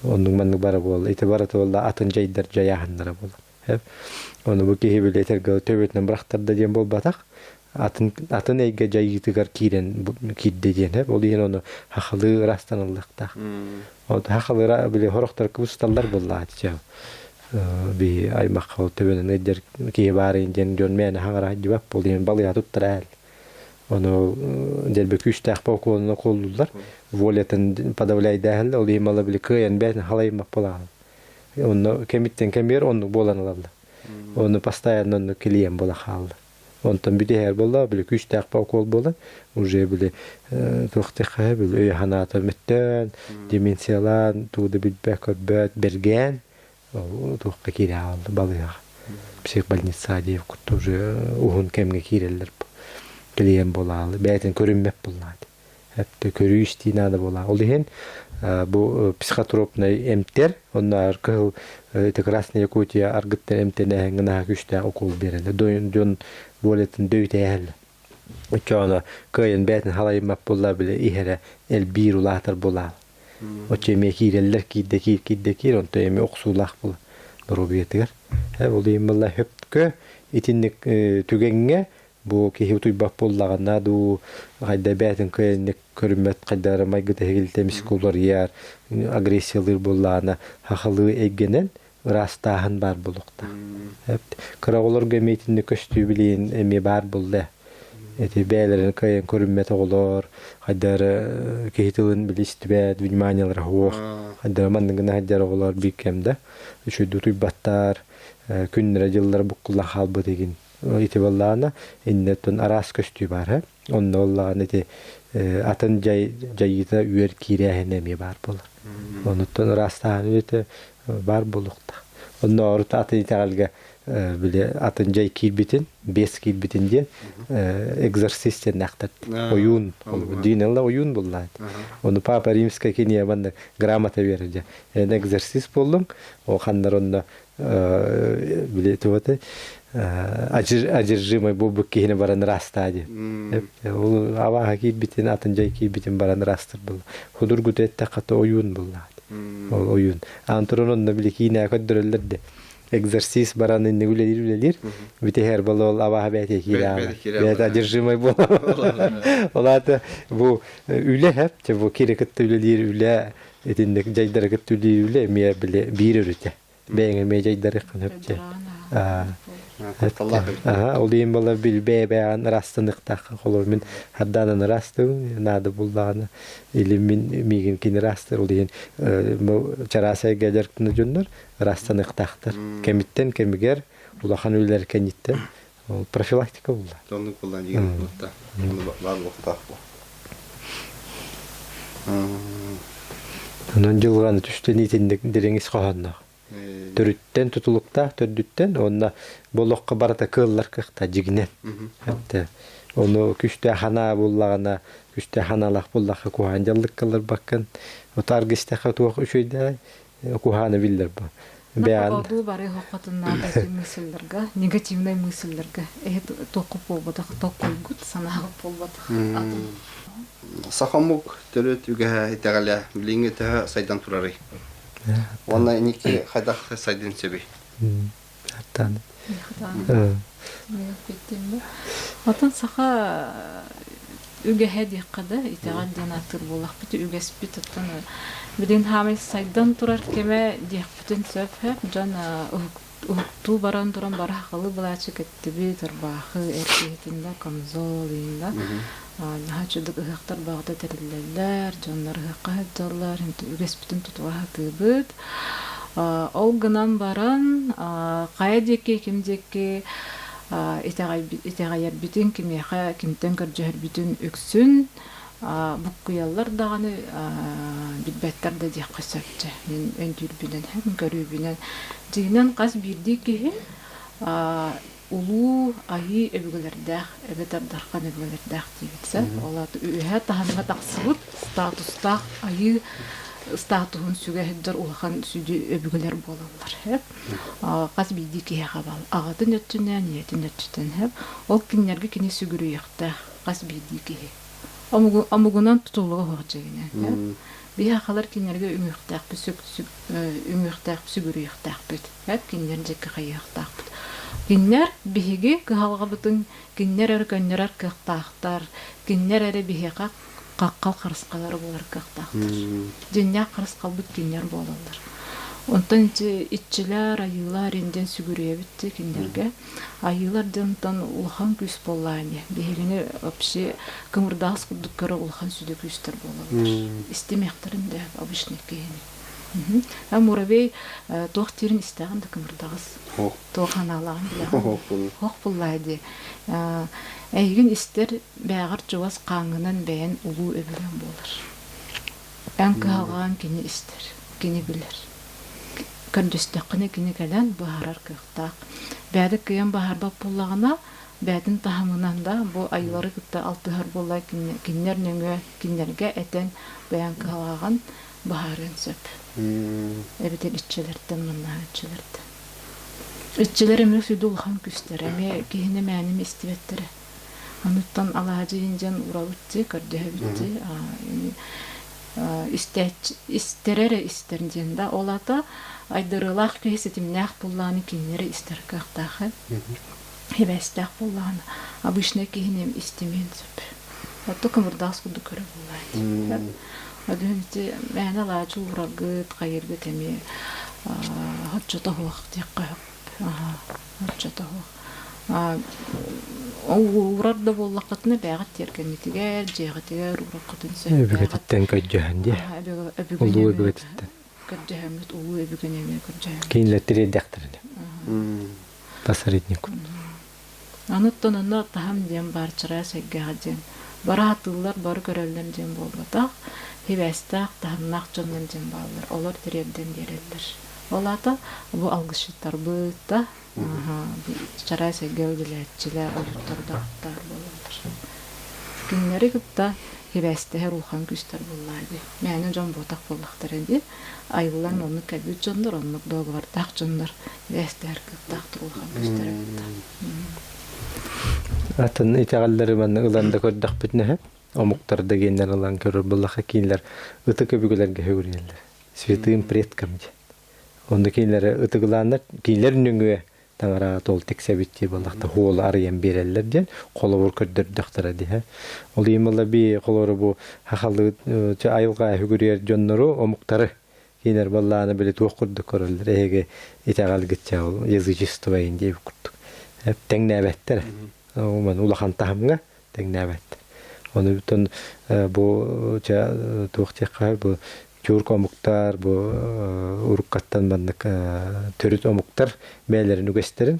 Оннук маннык бара буолла. Ити барыта буолла атын дьайдар дьайааһыннара буолар. Ону бу киһи били этэргэ төбөтүнэн бырахтарда диэн буолбатах. Атын атын эйгэ дьайыытыгар киирэн киирдэ диэн. Ол иһин ону хахалыы ырастаныллыахтаах. Ол хахалыыра били хорохтор кыбысталлар буоллааччы. Би аймахха ол төбөнөн ыйдер киһи баарын диэн дьон мээнэ хаҥара дьыбап ол иһин балыйа туттара Ону дэлби күүстээх бокуонуна куоллуллар. Волятын подавляйдааһылла, ол иһин мала били кыайан бэйэтин халайыммат буолаҕын. Онно кэмиттэн кэмигэр оннук буолан ылаллар. Ону постоянно оннук клиент буола хаалла. Онтон бүтүһэр буолла, били күүстээх укол буолан, уже били туох диэххэ били өйө санаата мөттөөн, деменциялаан, тугу да билбэт, көрбөт, бэргээн, туохха киирэ хаалла балыыһаҕа. Психбольница диэбит курдук уже уһун кэмҥэ киирэллэр клиент буолаалы, бэйэтин көрүммэт буоллаҕа Эптэ көрүү-истии наада буолаа. Ол иһин бу психотропнай эмтэр, онно кыһыл это Красная Якутия аргыттан эмтэнээһиҥҥэ наһаа күүстээх укуол биэрэллэр. Дьон волятын дөйүтээһэллэр. Оччоҕуна кыайан бэйэтин халайыммат буолла били иһэрэ элбиир улаатар буолаа. Оччо эмиэ киирэллэр киирдэ киир киирдэ киир онто эмиэ охсуулаах була доруобуйатыгар. Ол иһин буолла хөпкө итинник түгэҥҥэ Бу киһи утуйбат буоллаҕына дуу, хайда бэйэтин кыайаннык көрүммэт хайда эрэ майгыта иһигилтэ эмискэ уларыйар, агрессиялыыр буоллаҕына, хахалыы эйгэнэн ыраастааһын баар буолуохтаах. Кыра оҕолорго эмиэ итинник көстүү билигин эмиэ баар буолла. Эти бэйэлэрин кыайан көрүммэт оҕолор, хайда эрэ киһи тылын били истибэт, вниманиелара суох, хайда эрэ манныгына сылдьар оҕолор биир кэм да үчүгэйдик утуйбаттар, күннэрэ-дьыллара буккуллан хаалбыт игин Ити буоллаҕына иннеттэн араас көстүү баар. Онно буоллаҕына ити атын дьай дьайыыта үөр киирээһинэ эмиэ баар буолар. Онуттан ыраастааһын үлэтэ баар буолуохтаах. Онно орут атын итэҕэлгэ били атын дьай киирбитин, бес киирбитин диэн экзорцист диэннээхтэр. Ойуун, диин ылла ойуун буллаат. Ону Папа Римская кинигэ манна грамота берер дьэ. Эн экзорцист буоллуҥ, о ханнар онно били туоты одержимый буолбут киһини баран ыраастаа диэн. Ол абааһы киирбитин, атын дьай киирбитин баран ыраастыр буолла. Худургута эттэххэ то ойуун буолла. Ол ойуун. Аан туран онно били киинэ көрдөрөллөр де. Экзорцист баран инник үлэлиир үлэлиир. Бүтэһэр буолла ол абааһы бэйэтэ киирэ. Бэйэтэ одержимый буолла. Ол аата бу үлэ хэп, бу кири кытта үлэлиир үлэ итинник дьайдары кытта үлэлиир үлэ эмиэ били биир өрүтэ. Бэйэҥ эмиэ дьайдарыаххын сөп дьэ. Ол иһин буолар билбэйэ-бэйэҕин ыраастаныахтааххын. Холобур, мин хардаанан ыраастыыбын, наада буллаҕына или мин миигин кини ыраастыыр. Ол иһин чараас эйгэ дьарыктанар дьоннор ыраастаныахтаахтар. Кэмиттэн кэмигэр улахан үлэлэр кэнниттэн ол профилактика булла.
Оннук буллан дигин булта. Баар буолуохтаах бу.
Онон дьылҕаны түстэн итинник дириҥ ис хоһоонноох. Төрүттэн тутулуктаах төрдүттэн уонна бу олоххо барыта кыаллар кыахта дьигинэн. Хатта ону күстээх санаа буллаҕына, күстээх санаалаах буллахха куһаан дьаллык кылларбаккын. Отаарга истэххэ туох үчүгэйдээҕий? Куһааны биллэр бу. Бэйэҕин
Напаҕалыы бары хохотуннаах эти мысльларга, негативнай мысльларга эһи туоххут буолбатах, толкуйгут, санааҕыт буолбатах атын.
Саха омук төрүт үгэһэ итэҕэлэ билиҥҥи төһө сайдан турарый? Уонна инники хайдах сайдын сөбүй?
Аттан.
Отон саха үгэһэ диэххэ да, итэҕэл диэн ааттыыр буоллахпыт, үгэспит оттон билигин хаамай сайдан турар кэмэ диэхпитин сөп дьон уһуктуу баран туран бары хахалы былаачы кэттибит, ырбаахы, эр киһитин да, камзол иһин да наһаа чудук ыһыахтар баҕата тэриллэллэр, дьоннор ыһыахха сылдьаллар, үгэспитин тутуһа сатыыбыт. Ол гынан баран, хайа диэки, ким диэки итэҕэйэрбитин, кимиэхэ кимтэн көрдөһөрбүтүн үксүн буккуйаллар даҕаны билбэттэр да диэххэ сөп дьэ. Мин өйдүүрбүнэн, көрүүбүнэн. Дьиҥинэн хас биирдии киһи улуу айыы өбүгэлэрдээх эбэтэр дархан өбүгэлэрдээх диэбит сөп. Ол аата үөһэ таһымҥа тахсыбыт статустаах айыы статуһун сүгэ сылдьар улахан сүдү өбүгэлэр буолаллар. Хас биирдии киһиэхэ бал аҕатын өттүнэн, ийэтин өттүнэн ол кинилэргэ кини сүгүрүйүөхтээх хас биирдии киһи. Омугунан тутулуга суох дьиҥинэн. Биһи сахалар кинилэргэ үҥүөхтээхпит, үҥүөхтээхпит, сүгүрүйүөхтээхпит. Кинилэр дьикки хайыахтаахпыт. Кинилэр биһиги кыһалҕабытын кинилэр эрэ көннөрөр кыахтаахтар, кинилэр эрэ биһиэхэ хаххал харысхалара буолар кыахтаахтар. Дьиҥнээх харысхалбыт кинилэр буолаллар. Онтон ити иччилэр, айыылар индиэн сүгүрүйэбит дии кинилэргэ. Айыылар дьонтон улахан күүс буоллаа ини. Биһигини вообще кымырдаас курдук көрө улахан сүдү күүстэр буолаллар. Истимиэхтэрин да обычный киһини. А муравей туох диирин истэҕин да кымырдаҕас. Туох анаалааҕын билэҕин. Ох буллаа дии. Эйигин истэр бээҕэр чугас хааҥҥынан бэйэн улуу өбүгэн буолар. Эн кыһалҕаҕын кини истэр, кини билэр. Көрдөстөххүнэ кини кэлэн быһаарар кыахтаах. Бэйэтэ кыайан быһаарбат буоллаҕына, бэйэтин таһымынан да бу айыылары кытта алтыһар буолла кинилэр нөҥүө кинилэргэ этэн бэйэҥ кыһалҕаҕын быһаарыан сөп. Эбэтэр иччилэртэн маннаах иччилэртэн. Иччилэр эмиэ сүдү улахан күүстэрэ, эмиэ киһини мээнэ истибэттэрэ. Онуттан алаадьыйын дьон урабыт дии, көрдөһөбүт дии. Истэрэ эрэ истэр диэн да, ол аата айдарыылаах киһи ситимнээх буоллаҕына кинилэри истэр кыахтаах хибээстээх буоллаҕына обычный киһини истимиэн сөп. Отто кымырдаас курдук көрө буоллаа дии. Одун ити мээнэ алаадьы уураргыт, хайыргыт эмиэ оччото суох диэххэ сөп. Оччото суох. Уурар да буоллаххытына бэйэҕит тиэргэҥҥитигэр, дьиэҕитигэр уураххытын сөп.
Өбүгэтиттэн көрдөһөн диэ. Улуу өбүгэтиттэн.
Көрдөһөммүт, улуу өбүгэни эмиэ көрдөһөммүт.
Кинилэр тириэрдэхтэринэ. Посредник.
Аны оттон онно таһым диэн баар чараас эйгэҕэ диэн бары сатыыллар, бары көрөллөр диэн буолбатах. Хибээстээх, таһымнаах дьоннор диэн бааллар. Олор тириэрдэн биэрэллэр. Ол аата бу алгысчыттарбыт да чараас эйгэ үлэлээччилэр, ойууттар да буолаллар. Кинилэри кытта хибээстэһэр улахан күүстэр буоллаа дии. Мээнэ дьон буотах буоллахтара дии. Айыллан оннук кэлбит дьоннор, оннук договардаах дьоннор хибээстэһэр кыахтаахтар улахан күүстэрэ кытта.
Атын итэҕэллэри манна ылан да көрдөхпүтүнэ омуктар да гиэннэр ылан көрөр буоллахха кинилэр ытык өбүгэлэргэ сүгүрүйэллэр. Святым предкам диэн. Онно кинилэри ытыгылааннар кинилэр нөҥүө таҥараҕа тол тиксэбит дии буоллахта хуолу арыйан биэрэллэр диэн холобур көрдөрдөхтөрө диһэ. Ол иһин буолла би холобур бу хахалы айылҕа үгүрүйэр дьоннору омуктары. Кинилэр буоллаҕына били туох курдук көрөллөр эһиги итэҕэлгит ол язычество диэбит курдук тэҥнээбэттэр. Маны улахан таһымҥа тэҥнээбэттэр. Ону бүтүн бу туох диэххэ бу тюрк омуктар бу уруккаттан маннык төрүт омуктар бэйэлэрин үгэстэрин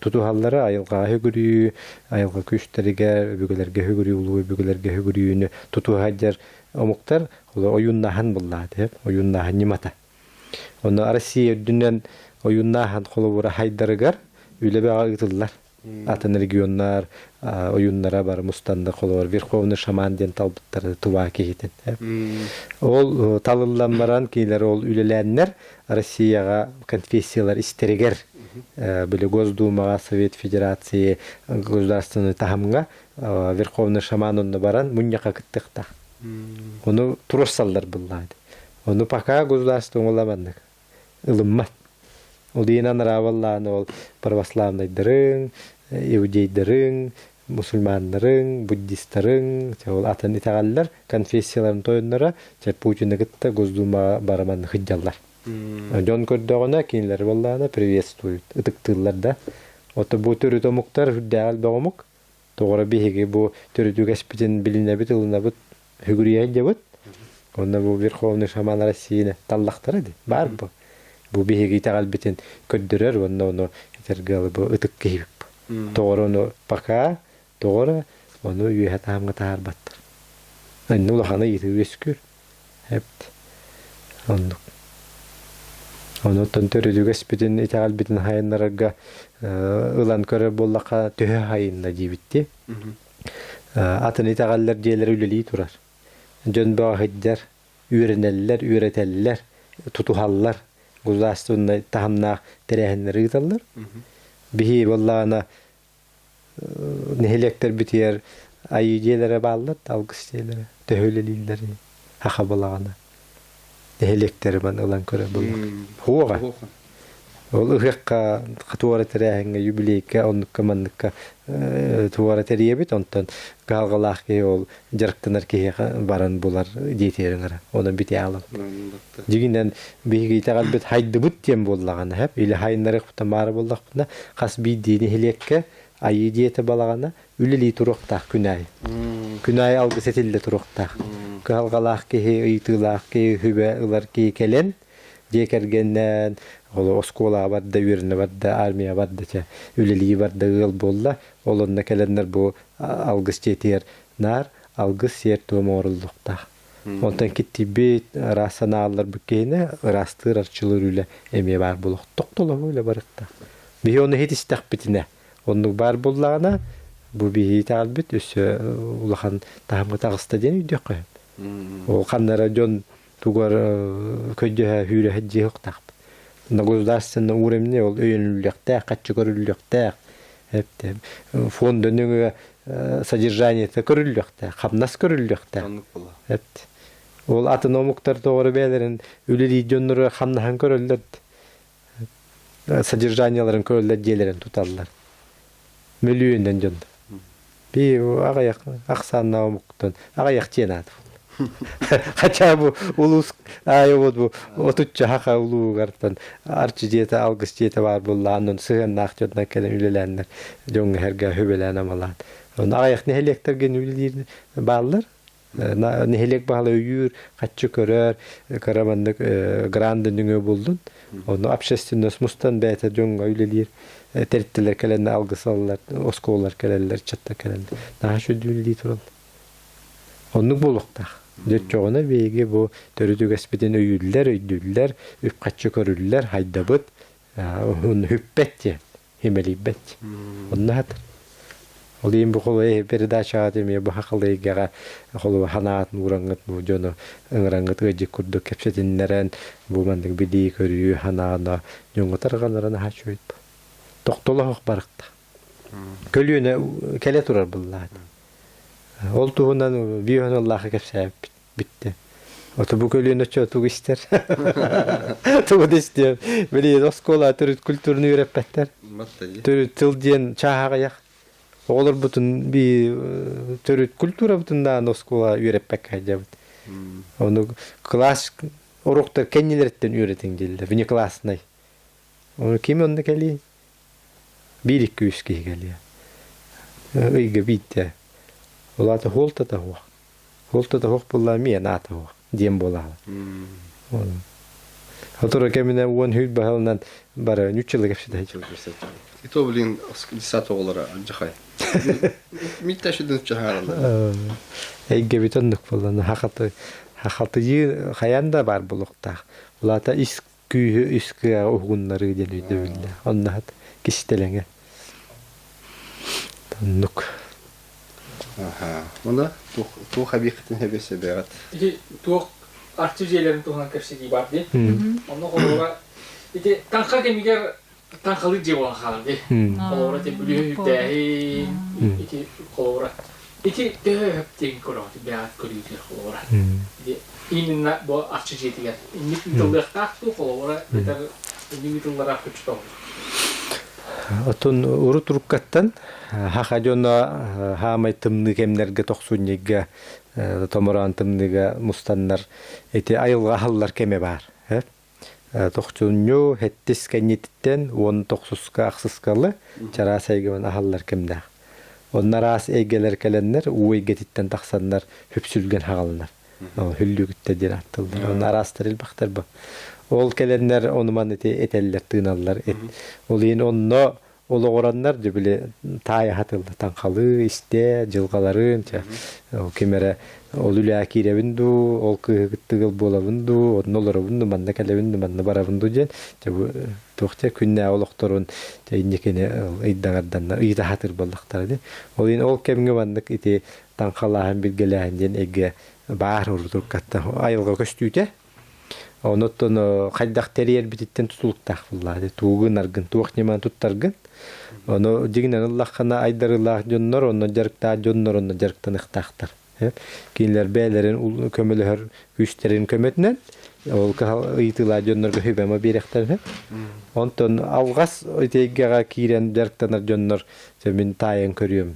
тутуһаллара айылҕаҕа үгүрүү, айылҕа күүстэригэр, өбүгэлэргэ үгүрүү, улуу өбүгэлэргэ үгүрүүнү тутуһа сылдьар омуктар ойууннааһын буллаат, ойууннааһын ньымата. Онно Россия үрдүнэн ойууннааһын холобура хайдарыгар үлэ бөҕө ыытыллар. Атын регионнар ойууннара бары мустаннар холобур Верховный шаман диэн талбыттар Тува киһитин. Ол талыллан баран кинилэр ол үлэлээннэр Россияҕа конфессиялар истэригэр били Госдумаҕа Совет Федерации государственный таһымҥа Верховный шаман онно баран мунньахха кыттыахтаах. Ону туруорсаллар быллаады. Ону пока государство оҥоламаннык ылыммат. Ол иһин анараабаллаан ол православнайдарыҥ, иудейдарыҥ, мусульманнарыҥ, буддистарыҥ, ол атын итэҕэллэр конфессияларын тойонноро чэ Путины кытта Госдумаҕа бараман сылдьаллар. Дьон көрдөҕүнэ кинилэри буоллаҕына приветствуют, ытыктыыллар да. Ото бу төрүт омуктар үрдээҕи элбэх омук. Тоҕо биһиги бу төрүт үгэспитин билинэбит, ылынабыт, үгүрүйэ сылдьабыт. Онно бу Верховный шаман Россияны таллахтара дии. Баар бу. Бу биһиги итэҕэлбитин көрдөрөр уонна ону этэргэ бу ытык киһибит. Тоҕо ону пока тоҕо ону үөһэ таһымҥа таһаарбаттар. Онно улахана ыйытыы үөскүүр. Эпт. Оннук. Онуттан төрүтүгэспитин итэҕэлбитин хайыннарарга ылан көрөр буоллахха төһө хайынна диибит дии. Атын итэҕэллэр дьиэлэрэ үлэлии турар. Дьон бөҕө сылдьар, үөрэнэллэр, үөрэтэллэр, тутуһаллар, государственнай таһымнаах тэрээһиннэри ыыталлар. Биһи буоллаҕына нэһилиэктэрбитигэр айыы дьиэлэрэ бааллар, алгыс дьиэлэрэ, төһө үлэлииллэрий, саха балаҕана. Нэһилиэктэри маны ылан көрөр буоллахха. Хуоҕа. Ол ыһыахха туора тэрээһиҥҥэ, юбилейга, оннукка-манныкка туора тэрийэбит, онтон кыһалҕалаах киһи ол дьарыктанар киһиэхэ баран булар диэтиэрин ыҥыра. Онон бүтэ аалабыт. Дьиҥинэн биһиги итэҕэлбит хайдыбыт диэн буоллаҕына, һэп, или хайыннарыахпытын баара буоллахпытына, хас биирдии нэһилиэккэ айыы диэтэ балаҕана үлэлии туруохтаах күн аайы. Күн аайы алгыс этиллэ туруохтаах. Кыһалҕалаах киһи, ыйытыылаах киһи, сүбэ ылар киһи кэлэн, дьиэ кэргэннээн, ол оскуолаҕа барда, үөрэнэ барда, армия барда, чэ, үлэлии барда, ыал буолла. Ол онно кэлэннэр бу алгыс дьиэтигэр наар алгыс сиэр-туом оҥоруллуохтаах. Онтон киттийбит, ыраас санааларбыт киһини ыраастыыр, арчылыыр үлэ эмиэ баар буолуох. Тохтолоһуу үлэ барыахтаах. Биһи ону иһит истэхпитинэ, оннук баар буоллаҕына, бу биһи итэҕэлбит өссө улахан таһымҥа таҕыста диэн өйдүөххэ сөп. Ол ханна эрэ дьон тугар көйдөһө хүүрэһэ дьиэ уктаахпыт. На государственном уровне ол өйөнүллүөхтээх, хаччы көрүллүөхтээх. Фонда нөҥүө содержаниета көрүллүөхтээх, хамнас көрүллүөхтээх. Эпт. Ол атын омуктар тоҕо бэйэлэрин үлэлиир дьоннору хамнаһан көрөллөр. Содержаниеларын көрөллөр, дьиэлэрин туталлар. Мөлүйүөннэн дьон. Би аҕыйах ахсааннаах омуктан аҕыйах диэн аат. Хотя бу улуус аайы вот бу отучча хаха улуугартан арчы дьиэтэ, алгыс дьиэтэ баар буоллаан, сыһыаннаах дьоннор кэлэн үлэлээннэр дьоҥҥо эргэ хүбэлээн амалаан. Оны аҕыйах нэһилиэктэргэ үлэлиир бааллар. Нэһилиэк баһыла өйүүр, хаччы көрөр, кыра маннык гранды нөҥүө буллун. Ону общественность мустан бэйэтэ дьоҥҥо үлэлиир тэрилтэлэр кэлэн алгыс ылаллар, оскуолалар кэлэллэр, ыччаттар кэлэллэр. Наһаа үчүгэй үлэлии тураллар. Оннук буолуохтаах. Дьэ оччоҕуна биһиги бу төрүт үгэспитин өйүүллэр, өйдүүллэр, үп-харчы көрүллэр, хайдабыт, хүппэт диэн, химэлийбэт. Онно хатыр. Ол иһин бу холуй передачаҕа эмиэ бу хахалыйгаҕа холуба ханаатын уураҥҥыт бу дьону ыҥыраҥҥыт ыалдьыт курдук кэпсэтиннэрэн бу маннык билии көрүү ханаана дьоҥҥо тарҕанара наһаа үчүгэй. Тохтолоох барыкта. Көлүөнэ кэлэ турар быллаат. Ол туһунан биир ыллаахы кэпсээбиппит бүттэ. Ото бу көлүөнэ оччо тугу истэр? Тугу да истиэм. Билигин оскуола төрүт культураны үөрэппэттэр. Төрүт тыл диэн чааһаҕыйах. Оҕолорбутун би төрүт культурабытын даҕаны оскуола үөрэппэккэ сылдьабыт. Ону кылаас Уруоктар кэннилэриттэн үөрэтиҥ дииллэр. Внекласснай. Ону ким онно кэлиэй? Биир икки үс киһи кэлиэ. Ыйга биирдэ. Ол аата хуолтата суох. Хуолтата суох буоллаҕа эмиэ наата суох диэн буолаҕын. Сотору кэминэ уон сүүс баһылынан бары ньуччалыы кэпсэтэ
И то, блин, десят оҕолоро алдьахай. Митташидын чаһаараллар.
Эйгэбит оннук буоллана хахаты хахатыйыы хайаан да баар буолуохтаах. Улаата ис күүһү ис кыаҕы уһугуннарыы диэн өйдөбүллээх. Онно кистэлэҥэ. Оннук.
Аха. Онно туох эбиэххитин эбиэс эбээҕит.
Ити туох арчы дьиэлэрин туһунан кэпсэтии бар дии. Онно холобура ити таҥха кэмигэр таҥхалыыр дьиэ буолан хаалар дии. Холобура ити бүлүүһү үрдээһин ити холобура ити төһө өптиэн көрөҕүт бэйэҕит көрүүтүгэр холобура. Ити именно бу арчы дьиэтигэр инник ыытыллыахтаах дуу холобура бэтэр инник ыытыллара хоччотоҕун.
Оттон урут уруккаттан хаха дьоно хаамай тымныы кэмнэргэ тохсунньуга томороон тымныыга мустаннар ити айылҕа аһыллар кэмэ баар. Тохсунньу хэттис кэннититтэн уон тохсуска ахсыскалы чараас эйгэбин аһаллар кэмнээх. Онно араас эйгэлэр кэлэннэр уу эйгэтиттэн тахсаннар хүпсүлгэн хаҕаланар. Хүллүгүттэ диэн аттыллар. Онно араастар элбэхтэр бу. Ол кэлэннэр онуман ити этэллэр, тыыналлар. Ол иһин онно олоҕураннар дьэ били таайа тылла таҥхалыы истэ дьылҕаларын чэ ол ким эрэ ол үлээ киирэбин дуу ол кыыһы кыттыгыл буолабын дуу онно олоробун дуу манна кэлэбин дуу манна барабын дуу диэн дьэ бу туох дьэ күннээҕи олохторун дьэ инникини ыйдаҥарданна ыйыта сатыыр буоллахтара дии ол иһин ол кэмҥэ маннык ити таҥхалааһын билгэлээһин диэн эйгэ баар урутуркаттан айылҕа көстүүтэ Онуттан хайдах тэрийэрбититтэн тутулуктаах буоллаҕа. Тугу гынаргын, туох ньыманы туттаргын. Ону дьиҥинэн ыллаххына айдарыылаах дьоннор, онно дьарыктаах дьоннор онно дьарыктаныахтаахтар. Кинилэр бэйэлэрин көмөлөһөр күүстэрин көмөтүнэн ол ыйытыылаах дьоннорго сүбэ-ама биэриэхтэрин сөп. Онтон алҕас эйгэҕэ киирэн дьарыктанар дьоннор мин таайан көрүөм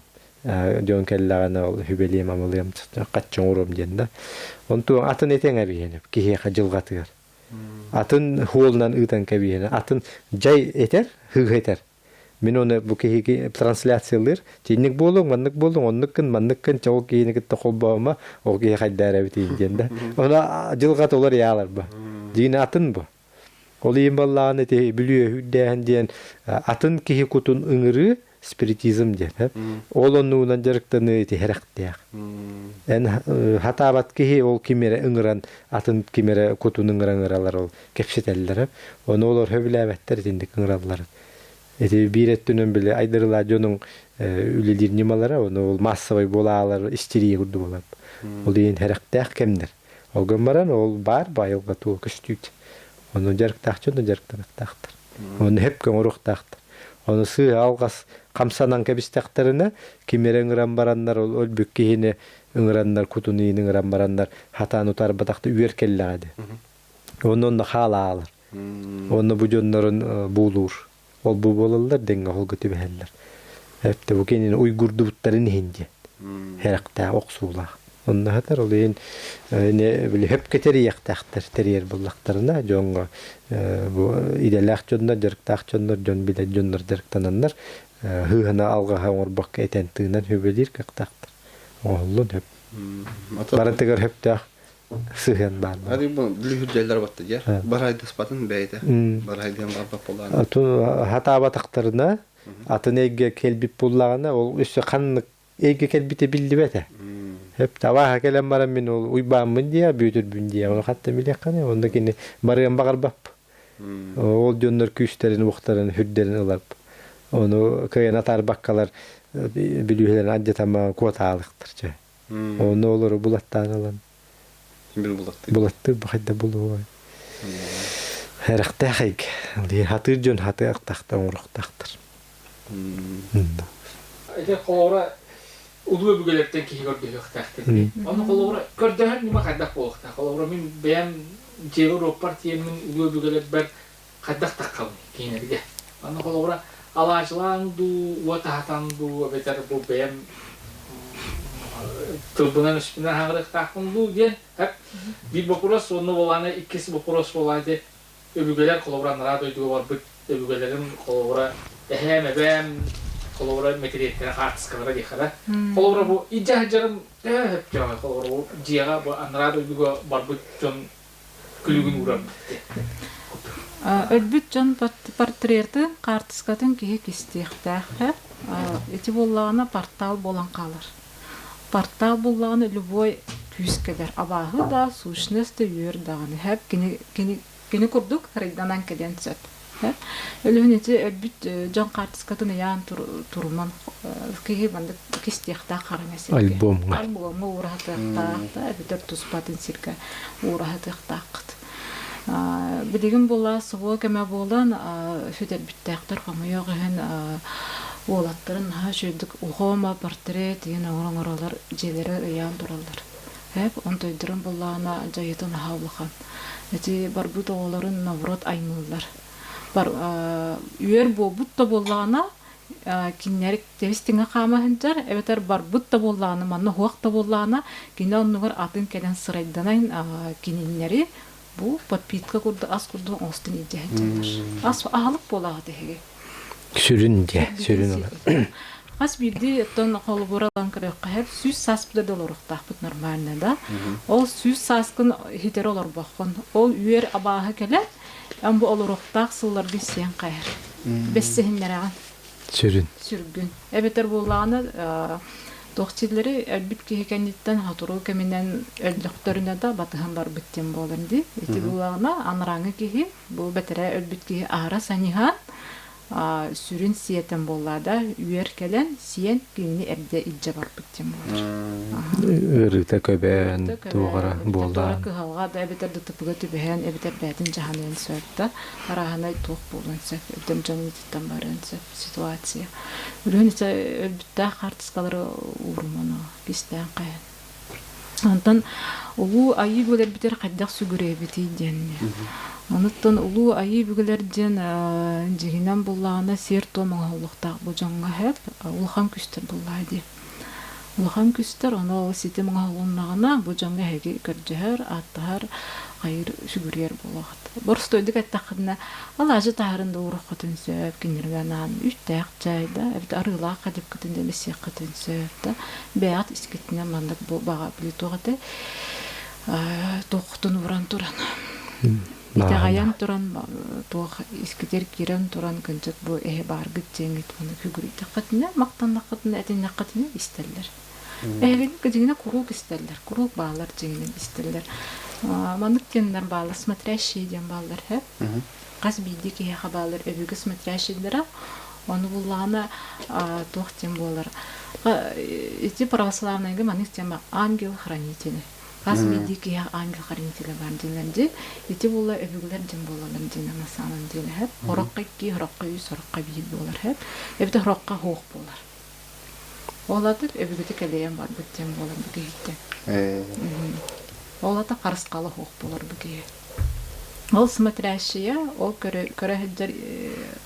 дьон кэллэҕинэ ол сүбэлиэм амалыам хачча оҥоруом диэн да онтуон атын этиэҥ эбиһиэнэ киһиэхэ дьылҕатыгар атын хуолунан ыытан кэбиһиэнэ атын дьай этэр хыыһа этэр мин оны бу киһиги трансляциялыыр тинник буолуҥ маннык буолуҥ оннук гын маннык гын чэ ол киһини кытта холбоома ол киһи хайдаар эбитин диэн да она дьылҕата олор яалар ба дьиҥин атын бу Ол иһин баллаҕын ити бүлүөһүрдээһин диэн атын киһи кутун ыҥырыы спиритизм диэн. Ол оннугунан дьарыктаныы ити хэрэхтээх. Эн хатаабат киһи ол ким эрэ ыҥыран атын ким эрэ кутун ыҥыран ыҥыралар ол кэпсэтэллэр. Ону олор сөбүлээбэттэр итинник ыҥыралларын. Ити биир өттүнэн били айдарылаа дьонуҥ үлэлиир ньымалара, ону ол массовай буолаалар истерия курдук буолар. Ол иһин хэрэхтээх кэмнэр. Ол гынан баран ол баар бу айылҕа туга көстүүтэ. Ону дьарыктаах дьон дьарыктаныахтаахтар. Ону хөп көҥүрүөхтаахтар. Ону сыыһа алҕас хамсанан кэбистэхтэринэ, ким эрэ ыҥыран бараннар ол өлбүт киһини ыҥыраннар, кутун иин ыҥыран бараннар хатаан утаарбатахта үөр кэллэҕэ дии. Онно онно хаалаалар. Онно бу дьоннорун буулуур. Ол бу буолаллар дэҥҥэ оһолго түбэһэллэр. Эптэ бу кинини уйгурдубуттарын иһин диэн. Хэрэхтээх, охсуулаах. Онно хатар ол иһин били хөпкө тэрийиэхтээхтэр тэрийэр буоллахтарына дьоҥҥо бу идэлээх дьоннор, дьарыктаах дьоннор, дьон билэр дьоннор дьарыктананнар хыыһана алҕаһа оҥорбокко этэн тыынан хүбэлиир кыахтаахтар. Оҥоһуллун хөп. Барытыгар хөптөөх сыһыан баар.
Adi бу бүлүһүрдэллэр батта дьэ. Барайдаспатын бэйэтэ. Барайдыан барбат буолаан.
Хатаабатахтарына атын эйгэ кэлбит буоллаҕына ол өссө ханнык эйгэ кэлбитэ биллибэтэ. Хөп табааһа кэлэн баран мин ол уйбааммын диэ, бүөтүрбүн диэ, ону хатта билиэххэ онно кини барыан баҕарбаппын. Ол дьоннор күүстэрин, уохтарын, хүрдэрин ылар. Ону кыайан атаарбаккалар бүлүүһэлэрин алдьатама куотаалыктар чэ. Ону олору булаттаан ылан.
Бил булаттыыр.
Булаттыыр бахайда булуой. Эрэхтээх эйгэ. Хатыыр дьон хатыахтахтар оҥоруохтаахтар.
Ити холобура улуу өбүгэлэртэн киһи көрдөһүөхтээх Онно холобура көрдөһөр ньыма хайдах буолуохтаах? Холобура мин бэйэм дьиэбэр уоппар тиийэммин улуу өбүгэлэрбэр хайдах таххабын кинилэргэ? Онно холобура алаадьылаан дуу, уот аһатан дуу эбэтэр бу бэйэм Тылбынан өспүнэн хаҥырыахтаахпын дуу диэн биир боппуруос уонна буолаана иккис боппуруос буолаана өбүгэлэр холобура анараа дойдуга барбыт өбүгэлэрим холобура эһээм эбээм холобура мэтириэттэрэ хаартыскалара диэххэ холобура бу илдьэ сылдьарым төһө сөптөөҕүй холобура бу дьиэҕэ бу анараа дойдуга барбыт дьон күлүгүн уурар
Өлбүт дьон портретын, хаартыскатын киһи кистиэхтээх. Ити буоллаҕына портал буолан хаалар. Портал буоллаҕына любой күүс кэлэр. Абааһы да, сущность да, үөр даҕаны. Хэп кини, кини, кини курдук райданан кэлиэн сөп. Өлүһүн ити өлбүт дьон хаартыскатын ыйаан туруман киһи маннык кистиэхтээх хараҥа сиргэ.
Альбомҥа.
Альбомҥа уураһатыахтаах да, эбэтэр туспатын сиргэ уураһатыахтааххыт. Билигин буолла СВО кэмэ буолан сүтэрбиттээхтэр хомойуох иһин уолаттарын наһаа үчүгэйдик ухома портрет диэн оҥоролор дьиэлэрэ ыйаан тураллар. Эп онтойдорун буллаҕына дьайыыта наһаа улахан. Ити барбыт оҕолорун наоборот аймыыллар. Бар үөр буолбут да буоллаҕына кинилэр тэбис тэҥэ хаама сылдьар эбэтэр барбыт да буоллаҕына манна уһуох да буоллаҕына кини оннугар атын кэлэн сырайданан кинилэри бу подпитка курдук ас курдук оҥостон илдьэ сылдьаллар. Ас аһылык буолаҕыт эһиги.
Сүрүн дьэ, сүрүн ол.
Хас биирдии оттон холобура ылан көрүөххэ сөп, сүүс сааспыта да олоруохтаахпыт нормально да. Ол сүүс сааскын иһитэр олорбоххун. Ол үөр абааһы кэлэн, эн бу олоруохтаах сылларгын сиэн хайар. Бэссэһиннэрэҕин.
Сүрүн.
Сүргүн. Эбэтэр буоллаҕына туох силлэри өлбүт киһи кэнниттэн сотору кэминэн өллөхтөрүнэ да батыһан барбыт диэн буолар дии. Ити буоллаҕына анарааҥы киһи бу бэтэрээ өлбүт киһи аһара саньыһан сүрүн сиэтэн буолла да үөр кэлэн сиэн кинини эрдэ илдьэ барбыт диэн буолар.
Ыарыыта көбөөн туоҕара буоллаан.
Кыһалҕа да эбэтэр да тыпыга түбэһэн эбэтэр бэйэтин дьаһаныан сөп да арааһынай туох буолуон сөп эбэтэр дьон ититтэн барыан сөп ситуация. Үрүһүн өлбүттээх хаартыскалары ууруману кистээн хайан. Онтон Улуу Айыы бүгэлэрбитигэр хайдах сүгүрүйэбитий диэн. Онуттан Улуу Айыы бүгэлэр диэн дьиҥинэн буллаҕына сиэр-туом оҥоһуллуохтаах бу дьоҥҥо сөп. Улахан күстэр буллаа дии. Улахан күстэр, ону ол ситим оҥоһулуннаҕына бу дьоҥҥо эһиги көрдөһөр, ааттаһар, хайыыр сүгүрүйэр буолуоххут. Боростуойдук эттэххинэ, алаадьы таһарын да ууруоххутун сөп, кинилэргэ анаан үүттээх чай да, эбэтэр арыылаах хадьыпкытын да эмиэ сөп да. Бэйэҕит искитинэн маннык бу баҕа били туох этэй туоххутун ууран туран итэҕэйэн туран туох искитигэр киирэн туран кынчык бу эһи бааргыт диэҥҥит ону күгүрүйдэххитинэ махтаннаххытына этиннэххитинэ истэллэр эһигини дьиҥинэ куруук истэллэр куруук бааллар дьиҥинэн истэллэр маннык диэннэр бааллар смотрящие диэн бааллар һэ хас биирдии киһиэхэ бааллар өбүгэ смотрящийдара ону буллаҕына туох диэн буолар ити православнайга маннык тема ангел-хранители хас биирдии киһиэхэ ангел-хранителя баар дииллэр дии ити буолла өбүгэлэр диэн буолаллар диэн на самом деле хэп хороххо икки хороххо үс хороххо биир буолар хэп эбэтэр хороххо хуох буолар ол аты өбүгэтэ кэлэйэн барбыт диэн буолар бу киһиттэн ол ата харысхала хуох буолар бу киһи Ол смотрящая, ол көрө, көрө сылдьар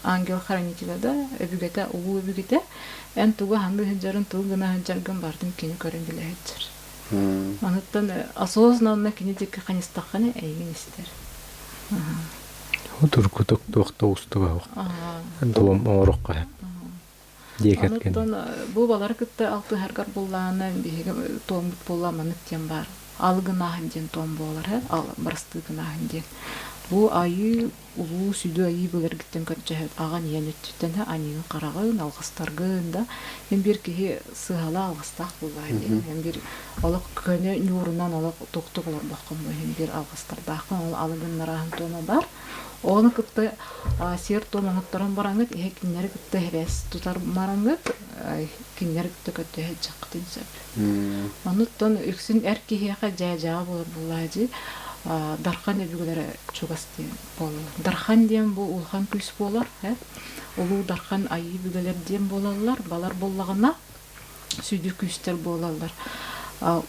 ангел-хранителя да, өбүгэтэ, улуу өбүгэтэ, эн тугу ханыы сылдьарын, тугу гына сылдьаргын барытын кини көрөн билэ сылдьар. Онуттан осознанно кини диэки ханыстаххына эйигин истэр.
Тургутук туох да уустуга Туом оҥороххо дии кэргэн.
Онуттан бу балары кытта алтыһаргар буллаана биһиги туоммут буолла маннык диэн баар. Ал гынааһын диэн туом буолар, ал барыстыы гынааһын диэн. Бу айыы улуу сүдү айыы былыргыттан көрдөһөт аҕан ийэн өттүттэн аньыыгын хараҕын, алгыстаргын да эн биир киһи сыһала алгыстаах буоллаа диэн. Эн биир олох көнө ньуурунан олох туктук олорбоххун бу иһин биир алгыстардааххын ол алы гыннарааһын туома бар. Ону кытта сиэр-туом оҥотторон бараҥҥыт, иһэ кинилэри кытта эбээс тутар мараҥҥыт, кинилэри кытта көрдөһө дьаххытын сөп. Онуттан үксүн эр киһиэхэ дьээдьэҕэ буолар буоллаа дии, Дархан өбүгэлэрэ чугас диэн буолаллар. Дархан диэн бу улахан күүс буолар, Улуу Дархан айыы өбүгэлэр диэн буолаллар, балар буоллаҕына сүдү күүстэр буолаллар,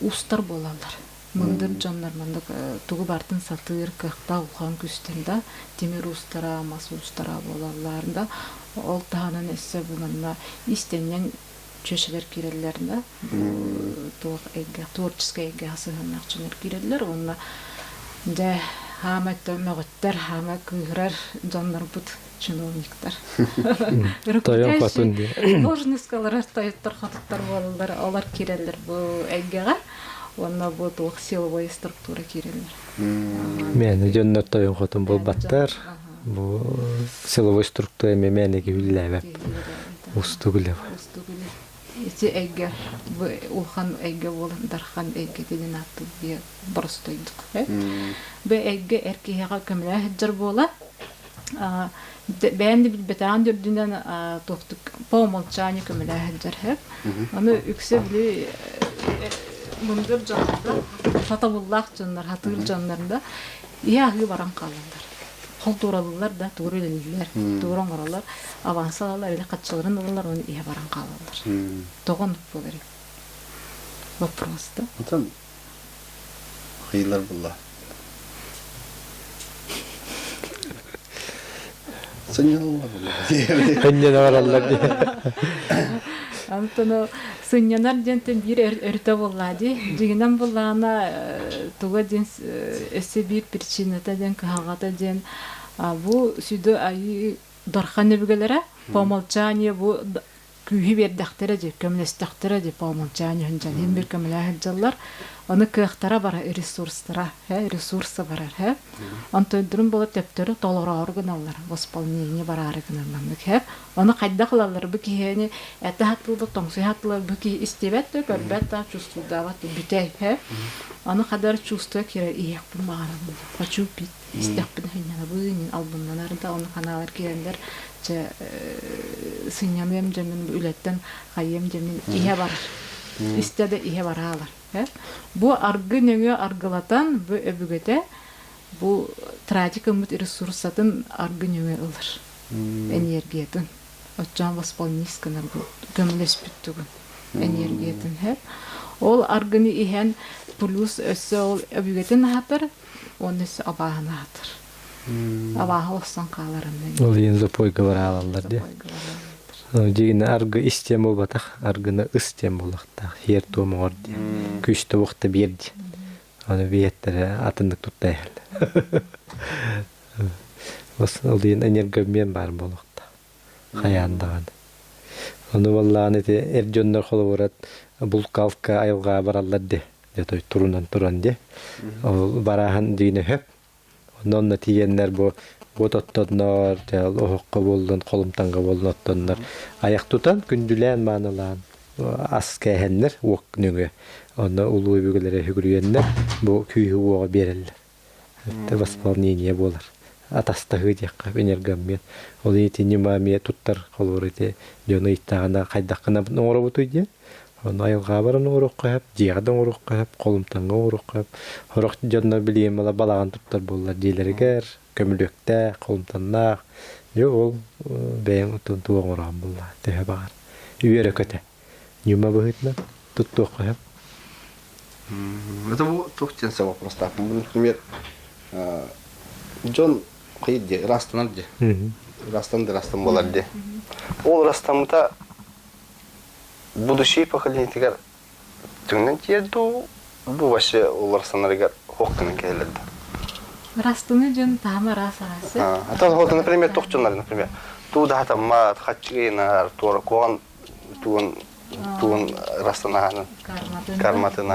уустар буолаллар. Мындыр дьоннор маннык тугу барытын сатыыр кыахтаах улахан күүстэр да, тимир уустара, мас уустара буолаллар да, ол таһынан өссө бу манна иистэнньэҥ чүөчэлэр киирэллэр да туох эйгэ творческай эйгэҕэ сыһыаннаах дьоннор киирэллэр уонна дьэ хаама мөҕүттэр хаама кыыһырар дьоннорбут чиновниктар
Тойон хотун диye.
Должносткалар тойоттор хотуттар буолаллар олар киирэллэр бу эйгэҕэ уонна бу туох силовой структура киирэллэр.
Мээнэ дьоннор тойон хотун буолбаттар. Бу силовой структура эмиэ мээнэ киһиллээбэт. Устук үлэ.
Устук үлэ. Ити эйгэ бу улахан эйгэ буолан дархан эйгэ диэн ааттыыр боростойдук. Бу эйгэ эр киһиэхэ көмөлөөх сылдьар буола бэйэм да билбэтэҕин да үрдүнэн туохтук по умолчанию көмөлөөх сылдьар сөп. Аны үксэ били мындыр дьоннорго сатабыллаах дьоннор, хатыыр дьоннор да иһэ аһыы баран хаалаллар. Холтууралыыллар да, тугу үлэлииллэр, тугу оҥороллор, аванс ылаллар или хаччыларын ылаллар уонна иһэ баран хаалаллар. Тоҕо оннук буоларый? Вопрос да?
Онтон Хайыылар булла. Сынньаналлар булла.
Сынньана бараллар дии.
Антон сынньанар диэнтэн биир өрүтэ буолла дии. Дьиҥинэн буллаҕына туга диэн өссө биир причината диэн кыһалҕата диэн бу сүдү айыы дархан өбүгэлэрэ по умолчанию бу күүһү биэрдэхтэрэ дии, көмөлөстөхтөрө дии, по умолчанию сылдьан иһин бир көмөлөһө сылдьаллар. Ону кыахтара барар, ресурстара, ресурса барар, һэ. Онтойдурун буола төптөрү толороору гыналлар, восполнение бараары гынар маннык, һэ. Ону хайдах ылаллар бу киһини этэ хатылла, тоҥсуй хатылла бу киһи истибэт да, көрбөт да, чувствуйдаабат да, бүтэй, һэ. Ону хадар чувство киирэр иһиэхпин баҕарабын, хочу пить. Истэхпинэ сынньанабын, албыннанар да, ону ханаалар киирэннэр чэ сынньаныам дьэмин үлэттэн хайыам дьэмин иһэ барар. Истэ да иһэ бараалар. Бу аргы нөҥүө аргылатан бу өбүгэтэ бу тратик ыммыт ресурсатын аргы нөҥүө ылар энергиятын. Оччоон восполнись гынар бу көмөлөспүт тугун энергиятын һэр. Ол аргыны иһэн плюс өссө ол өбүгэтин аһатар уонна өссө абааһыны аһатар. Абааһы олохсон хааларыннан.
Ол иһин запойга бараалаллар дии. Дьигинэ аргы ис диэн буолбатах, аргыны ыс диэн буолуохтаах. Сиэр туом оҥор диэн. Күүстэ уохта биэр диэн. Аны биэттэрэ атыннык тутта иһэллэр. Ол иһин энергообмен баар буолуохтаах. Хайаан даҕаны. Ону буоллаҕына ити эр дьоннор холобура булкалка айылҕаҕа бараллар дии. Дьэ той турунан туран дии. Ол барааһын дьиҥинэ сөп. Онно онно тиийэннэр бу уот оттоннор, дьэ оһоххо буоллун, холумтаҥҥа буоллун оттоннор айах тутан, күндүлээн маанылаан ас кээһэннэр уок нөҥүө. Онно улуу өбүгэлэрэ үгүрүйэннэр бу күүһү уоҕу биэрэллэр. Это восполнение буолар. Атастаһыы диэххэ энергообмен. Ол ити ньыма эмиэ туттар холобур ити дьону ыйыттаҕына хайдаххына оҥоробутуй диэн. Ону айылҕаҕа баран оҥоруохха сөп, дьиэҕэ да оҥоруохха сөп, холумтаҥҥа оҥоруохха сөп. Сорох дьоннор билигин мала балаҕан туттар буоллар дьиэлэригэр көмүлүөктээх, холумтаннаах. Дьэ ол бэйэҥ тугу оҥороон буолла төһө баҕар. Үөрэ-көтө. Ньыма быһыытынан туттуохха сөп.
Это бу туох диэн сэ вопростаахпын. Бу, например, дьон хайыр дии, ырастанар дии. Ырастан да ырастан буолар дии. Ол ырастаммыта будущий поколениетигэр түҥнэн тиийэр дуу, бу вообще ол ырастанарыгар ох гынан кэлэллэр да.
Ырастыны дьон таһыма араас араас.
А то вот, например, туох дьоннор, например, туу да хатаммат, хаччыгыйынар, туора куоҕан тугун тугун растанаһанын карматын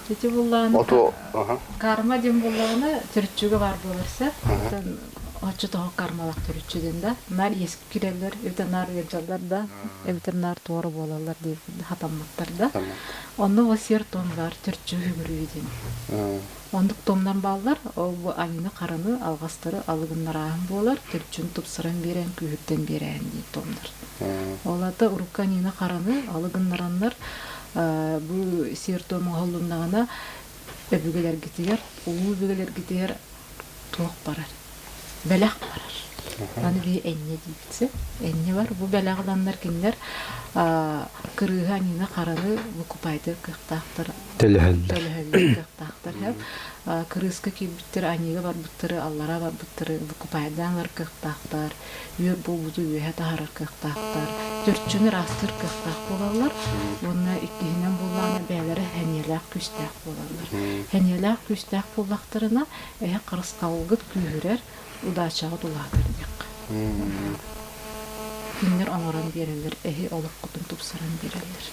Ити буллаҕына карма диэн буоллаҕына төрүччүгэ баар буолар сөп. Оччотоҕо кармалаах төрүччү диэн да наар иэскэ киирэллэр, эбэтэр наар ыалдьаллар да, эбэтэр наар туора буолаллар диэн хатамматтар да. Онно ол сиэр-туом баар төрүччү үгүрүү диэн. Оннук туомнар бааллар, ол бу айыыны-хараны, алҕастары алыгыннарааһын буолар, төрүччүн тупсаран биэрэн, күүһүрдэн биэрээһин диэн туомнар. Ол аата урукку аньыыны-хараны алыгыннараннар бу сиэр-туом оҥоһуллуннаҕына өбүгэлэргитигэр, улуу өбүгэлэргитигэр туох барар? Бэлэх барар. Аны биһи энньэ диибит сөп. Энньэ бар. Бу бэлэҕи ыланнар кинилэр кырыыһы аньыыны хараны выкупайдыыр кыахтаахтар.
Төлөһөллөр.
Төлөһөллөр кыахтаахтар. Кырыыска киирбиттэр, аньыыга барбыттары, аллара барбыттары выкупайдаан ылар кыахтаахтар. Үөр буолбуту үөһэ таһаарар кыахтаахтар. Төрчүнү ыраастыыр кыахтаах буолаллар. Уонна иккиһинэн буоллаҕына бэйэлэрэ сэниэлээх күүстээх буолаллар. Сэниэлээх күүстээх буоллахтарына, эһэ харысхалгыт күүһүрэр, удачаҕа тулаатар диэххэ. Кинилэр оҥорон биэрэллэр, эһи олоххутун тупсаран биэрэллэр.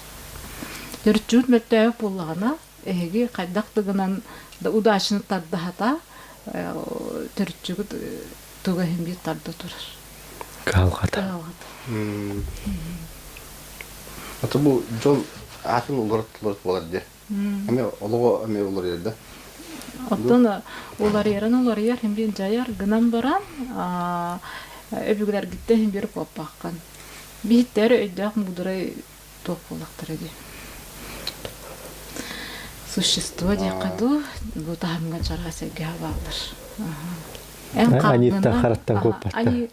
Төрүччүгүт мөлтөөбүт буоллаҕына, эһиги хайдах да гынан да удачаны тардаһата, төрүччүгүт туга иһин биир тарда турар.
Кыһалҕата.
Кыһалҕата.
Ата бу дьон аатын уларыт буолар дии. Эми олоҕо эми уларыйар да?
Оттон уларыйарын уларыйар иһин биир дьайар гынан баран өбүгэлэргиттэн иһин биир куоппаххын. Биһиттэр өйдөөх муударай туох буоллахтара дии. Существо диэххэ дуу, бу таһымҥа чараас эйгэҕэ бааллар. Эн
Аниттан хараттан куоппаттар.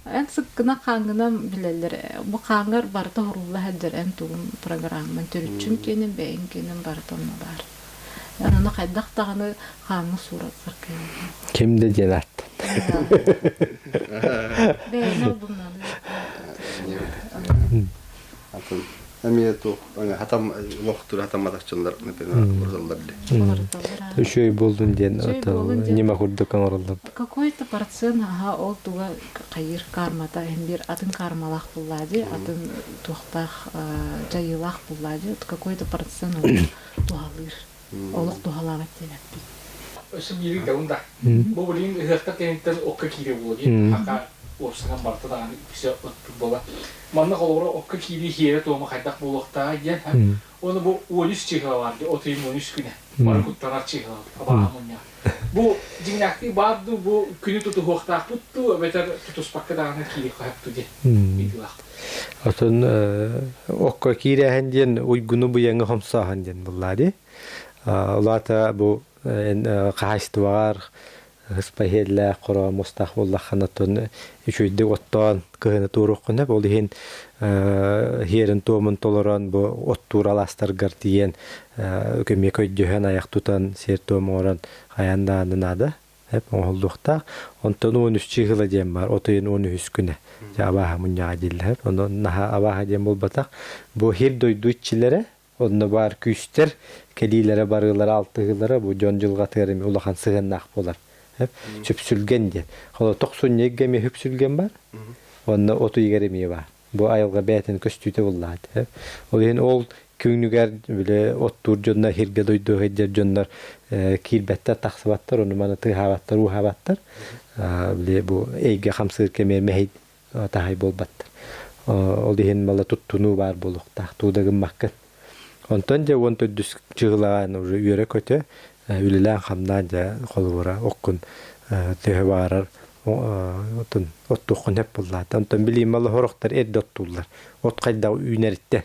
Эн сыккына хааҥҥынан билэллэр. Бу хааҥҥар барыта уһурулла сылдьар эн тугун программан төрүччүн киэнин, бэйэҥ киэнин барыта онно баар. Эн ону хайдах даҕаны хааҥҥа суураллар кыайан.
Ким да диэн ааттан.
Бэйэни албыннаныы.
Атын эмиэ туох хатам лохтур хатамматах дьоннор например уларыталлар дии.
Үчүгэй буоллун диэн ньыма курдук оҥороллор.
Какой-то процент аха ол туга хайыр кармата иһин биир атын кармалаах буллаа дии, атын туохтаах дьайыылаах буллаа дии, какой-то процент ол туһалыыр. Олох туһалаабат диэбэппин.
Өссө биири даун да. Бу билигин ыһыахтар кэнниттэн окко киирэ буолуо дии. Хака уопсанан барыта даҕаны үксэ оттук буола. Манна холобура окко киирии сиэрэ-туома хайдах буолуохтааҕа диэн. Уонна бу 13 чыыһыла баар дии, от ыйын 13 күнэ. Бары куттанар чыыһыла, абааһы мунньаҕа. Бу дьиҥнээхтии баар дуу, бу күнү тутуһуохтаахпыт дуу, эбэтэр тутуспакка даҕаны киириэххэ сөп дуу диэн ыйытыылаах.
Отон окко киирээһин диэн уйгуну быйаҥы хомсооһун диэн буллаа дии. Улаата бу хаһаайыстыбаҕар ыспаһиэллээх хоро мустаах буоллаххына оттон үчүгэйдик оттоон кыһыны туоруоххун сөп. Ол иһин хиэрин туомун толорон бу оттуур алаастаргар тиийэн көмүө көйдөһөн айах тутан сиэр-туом оҥорон хайаан даҕаны наада. Эп оҥоһуллуохтаах. Онтон 13 чыыһыла диэн баар. От ыйын 13 күнэ. Дьэ абааһы мунньаҕа дииллэр. Онон наһаа абааһы диэн буолбатах. Бу хир дойду иччилэрэ, онно баар күүстэр кэлиилэрэ барыылара алтыһыылара бу дьон дьылҕатыгар эмиэ улахан сыһыаннаах буолар. Сүпсүлгэн диэн. Холо тохсунньу ыйга эмиэ сүпсүлгэн бар. Онно от ыйыгар эмиэ бар. Бу айылҕа бэйэтин көстүүтэ буллаат. Ол иһин ол күнүгэр бile оттуур дьоннор, хиргэ дойду сылдьар дьоннор киирбэттэр, тахсыбаттар, ону маны тыаһаабаттар, ууһаабаттар. Бile бу эйгэ хамсыыр кэмэ мэһэй таһай буолбаттар. Ол иһин мала туттунуу баар буолуохтаах, туу да гыммаккын. Онтон дьэ уон төрдүс чыгылаан уже үөрэ-көтө үлэлээн-хамнаан дьэ холобура оккун төһө баарар отун оттуоххун сөп буоллаата. Онтон билиим малоһорохтор эрдэ оттууллар. От хайдах үүнэриттэн.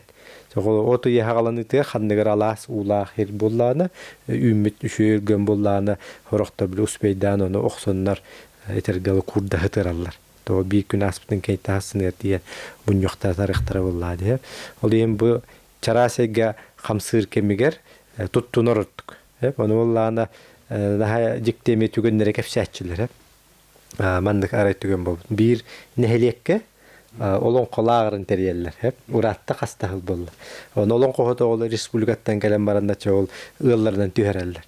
От ыйа хаҕаланыытыгар ханныгар алаас уулаах сир буоллаҕына, үүммүт үчүгэй өлгөм буоллаҕына, сорохтор били успейдаан ону охсоннор этэргэ куурда сытыраллар. Тоҕо биир күн ааспытын кэйтаһа сыныар тиийэн мунньуохтара тарыахтара буоллаҕа диһэ. Ол иһин бу чараас эйгэ хамсыыр кэмигэр туттунар ордук. Ону буоллаҕына наһаа дьикти эмиэ түгэннэри кэпсээччилэр. Маннык арай түгэн буолбут. Биир нэһилиэккэ олоҥхолааҕырын тэрийэллэр. Ураатта хастаһыл буолла. Ону олоҥхоһут оҕолор республикаттан кэлэн баран да ол ыалларынан түһэрэллэр.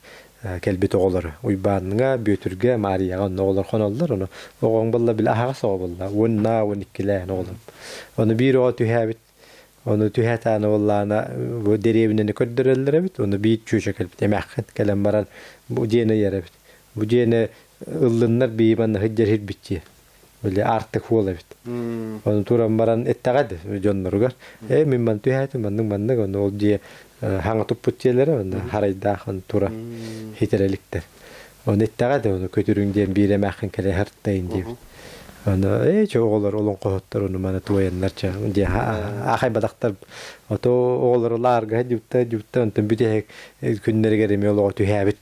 Кэлбит оҕолору Уйбааҥҥа, Бүөтүргэ, Маарыйаҕа онно оҕолор хоноллор. Ону оҕоҥ буолла били аһаҕас оҕо буолла. Уонна уон иккилээн оҕолор. Ону биир оҕо түһээбит Ону түһэтээн уоллаана бу дэриэбинэни көрдөрөллөр эбит. Ону биир чүөчэ кэлбит эмээххин кэлэн баран бу дьиэни ыйар эбит. Бу дьиэни ыллыннар бии манна сылдьар иһирбит дьиэ. Били аартык уол эбит. Ону туран баран эттэҕэ да дьонноругар ээ мин ман түһээтим маннык маннык ону ол дьиэ хаҥа туппут дьиэлэрэ онно харайдаах ону тура хитэрэ иликтэр. Ону эттэҕэ да ону көтүрүҥ диэн биир эмээххин кэлэ сырыттайын диэбит. Ону ээ чэ оҕолор олоҥхоһуттар ону маны туойаннар чэ дьэ аахайбатахтар ото оҕолору лаарга дьыбта дьыбта онтон бүтэһик күннэригэр эмиэ олоҕо түһээбит.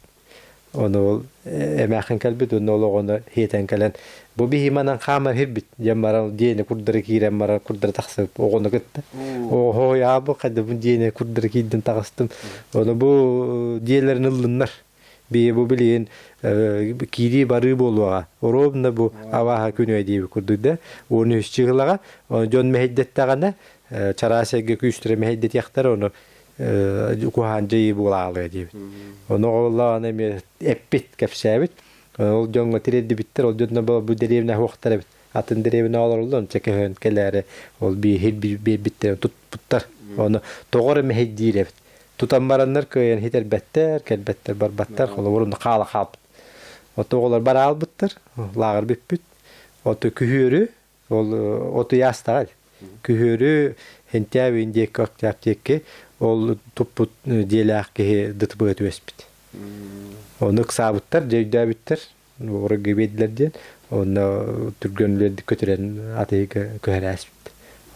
Ону ол эмээхин кэлбит, онно ол оҕону хиэтэн кэлэн, бу биһи манан хаамар хирбит диэн баран диэни курдары киирэн баран курдары тахсыбыт оҕону кытта. Оһо яабы хайдабын диэни курдары киирдин таҕыстым. Ону бу диэлэрин ыллыннар. Бии бу билигин киирии барыы буолуоҕа. Ровно бу абааһа күнү диэби курдук да. Уон үс чыгылаҕа дьон мэһэйдэттэҕинэ чараас эйгэ күүстэрэ мэһэйдэтиэхтэр ону куһаан дьайыы буолаалыа диэбит. Ону оҕоллоҕына эмиэ эппит, кэпсээбит. Ол дьоҥҥо тириэрдибиттэр, ол дьонно бу дэриэбинэ суохтар эбит. Атын дэриэбинэ олороллор, онча көһөн кэлээри ол биир биэрбиттэрин тутпуттар. Ону тоҕо эрэ мэһэйдиир эбит. Тутан бараннар кыайан хитэрбэттэр, кэлбэттэр, барбаттар, холобур онно хаала хаалбыт. Ото оҕолор бараалбыттар, лааҕыр бүппүт. Ото күһүөрү Ол отуйаастаҕай. Күһүөрү Хентябин диэки Октяб диэки ол туппут дьиэлээх киһи ДТП түбэспит. Ону ыксаабыттар, дьэ өйдөөбүттэр, оройго биэрдилэр диэн, онно түргэн үлэрдик көтүрэн атыыга көһөрөөспүт.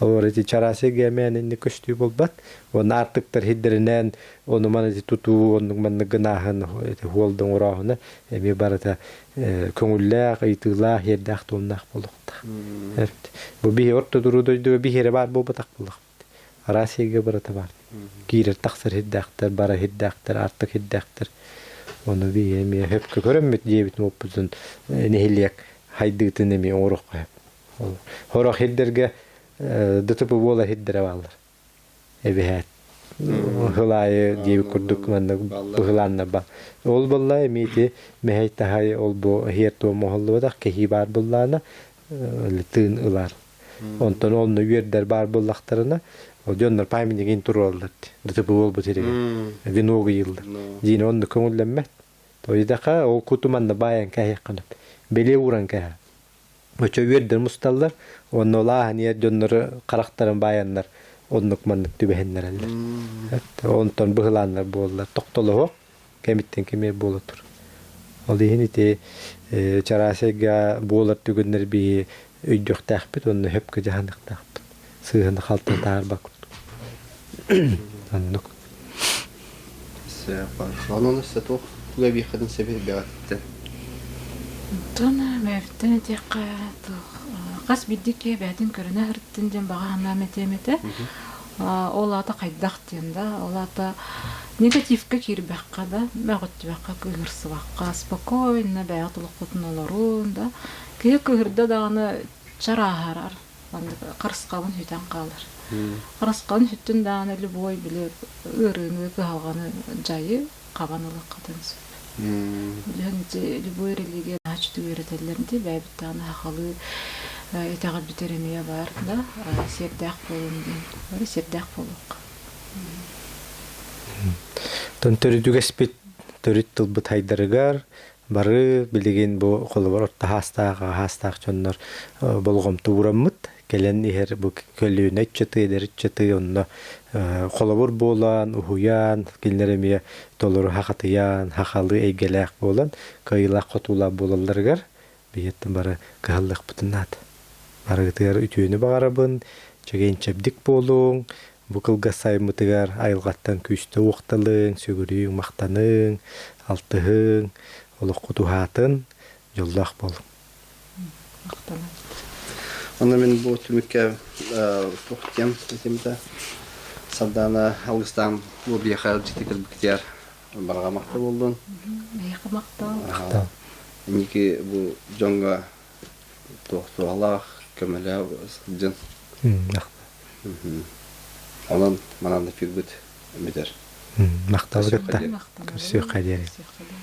Ол ити чараас эгэ эмээн инник көстүү буолбат. Уонна артыктар хиддэринэн ону маны тутуу, оннук маннык гынааһын, ити хуолда оҥорооһуна эмиэ барыта көҥүллээх, ыйытыылаах, иэрдээх-туомнаах буолуохтаах. Бу биһи орто туруу дойдуга биһиэрэ баар буолбатах буоллахпыт. Араас сиргэ барыта баар. Киирэр тахсар сирдээхтэр, бара сирдээхтэр, артык сирдээхтэр. Ону биһи эмиэ хөпкө көрөммүт диэбит уоппутун нэһилиэк хайдыытын эмиэ оҥоруохха сөп. Сорох сирдэргэ ДТП буола сирдэрэ бааллар. Эбэһээт сыл аайы диэбит курдук маннык быһылааннар баар. Ол буолла эмиэ ити мэһэй таһай ол бу иһиэр-туом оһоллубатах кэһии баар буоллаҕына тыын ылар. Онтон онно үөрдэр баар буоллахтарына ол дьоннор памятнигин туруораллар ДТП буолбут сиригэр венок ыйыыллар. Диини онно көҥүллэммэт. Тойдаха ол куту манна баайан кэһиэххэ сөп. Бэлиэ ууран кэһэ. Оччо үөрдэр мусталлар, уонна ол ааһан иһэр дьоннору харахтарын баайаннар оннук маннык түбэһиннэрэллэр. Онтон быһылааннар буоллар тохтолоһуох кэмиттэн кэмиэр буола тур. Ол иһин ити чараас эйгэ буолар түгэннэр биһи өйдүөхтээхпит уонна сөпкө дьаһаныахтаахпыт. Сыыһаны халтан таһаарбат курдук. Оннук.
Онон өссө туох туга биэххитин сөбүй бэҕэттэн?
Онтон бэйэбиттэн этиэххэ туох хас биирдии киһи бэйэтин көрүнэ сырыттын диэн баҕа санаам этиэм этэ. Ол аата хайдах диэн да, ол аата негативка киирбэххэ да, мөҕүттүбэххэ, кыыһырсыбакка, спокойно бэйэҕит олоххутун олорун да. Киһи кыыһырда даҕаны чарааһарар. Маннык харысхалын сүтэн хаалар. Харысхалын сүттүн даҕаны любой били ыарыыны, кыһалҕаны дьайы хабан ылыаххытын сөп. Билиһин ити любой религия наһаа үөрэтэллэр дии, бэйэбит даҕаны сахалыы итэҕэлбитэр эмиэ баар да, сиэрдээх буолун диэн. Бары сиэрдээх буолуохха.
Тон төрүт үгэспит төрүт тылбыт хайдарыгар Бары билигин бу холобур орто хаастаах, аҕа хаастаах дьоннор болҕомто уураммыт, кэлэн иһэр бу көлүөнэ ыччаты, эдэр ыччаты онно холобур буолан, уһуйаан, кинилэр эмиэ толору хахатыйан, хахалыы эйгэлээх буолан, кыайыылаах-хотуулаах буолалларыгар биһиэттэн бары кыһаллыахпытын наада. Барыгытыгар үтүөнү баҕарабын, чэгиэн-чэбдик буолуҥ, Бу кылгас сайыммытыгар айылҕаттан күүстэ уохталыҥ, сүгүрүйүҥ, махтаныҥ, алтыһыҥ, олоххут уһаатын, дьоллоох буолуҥ.
Махтанабыт.
Онно мин бу түмүккэ туох диэм этим да Сардаана Алгыстаан бу биһиэхэ дьити кэлбиккитигэр барҕа махтал буоллун.
Эһиэхэ махтал.
Махтал.
Инники бу дьоҥҥо туох туһалаах, көмөлөөх сылдьын. Онон манан эфирбит бүтэр.
Махтал кытта. Көрсүөххэ диэри.
Көрсүөххэ диэри.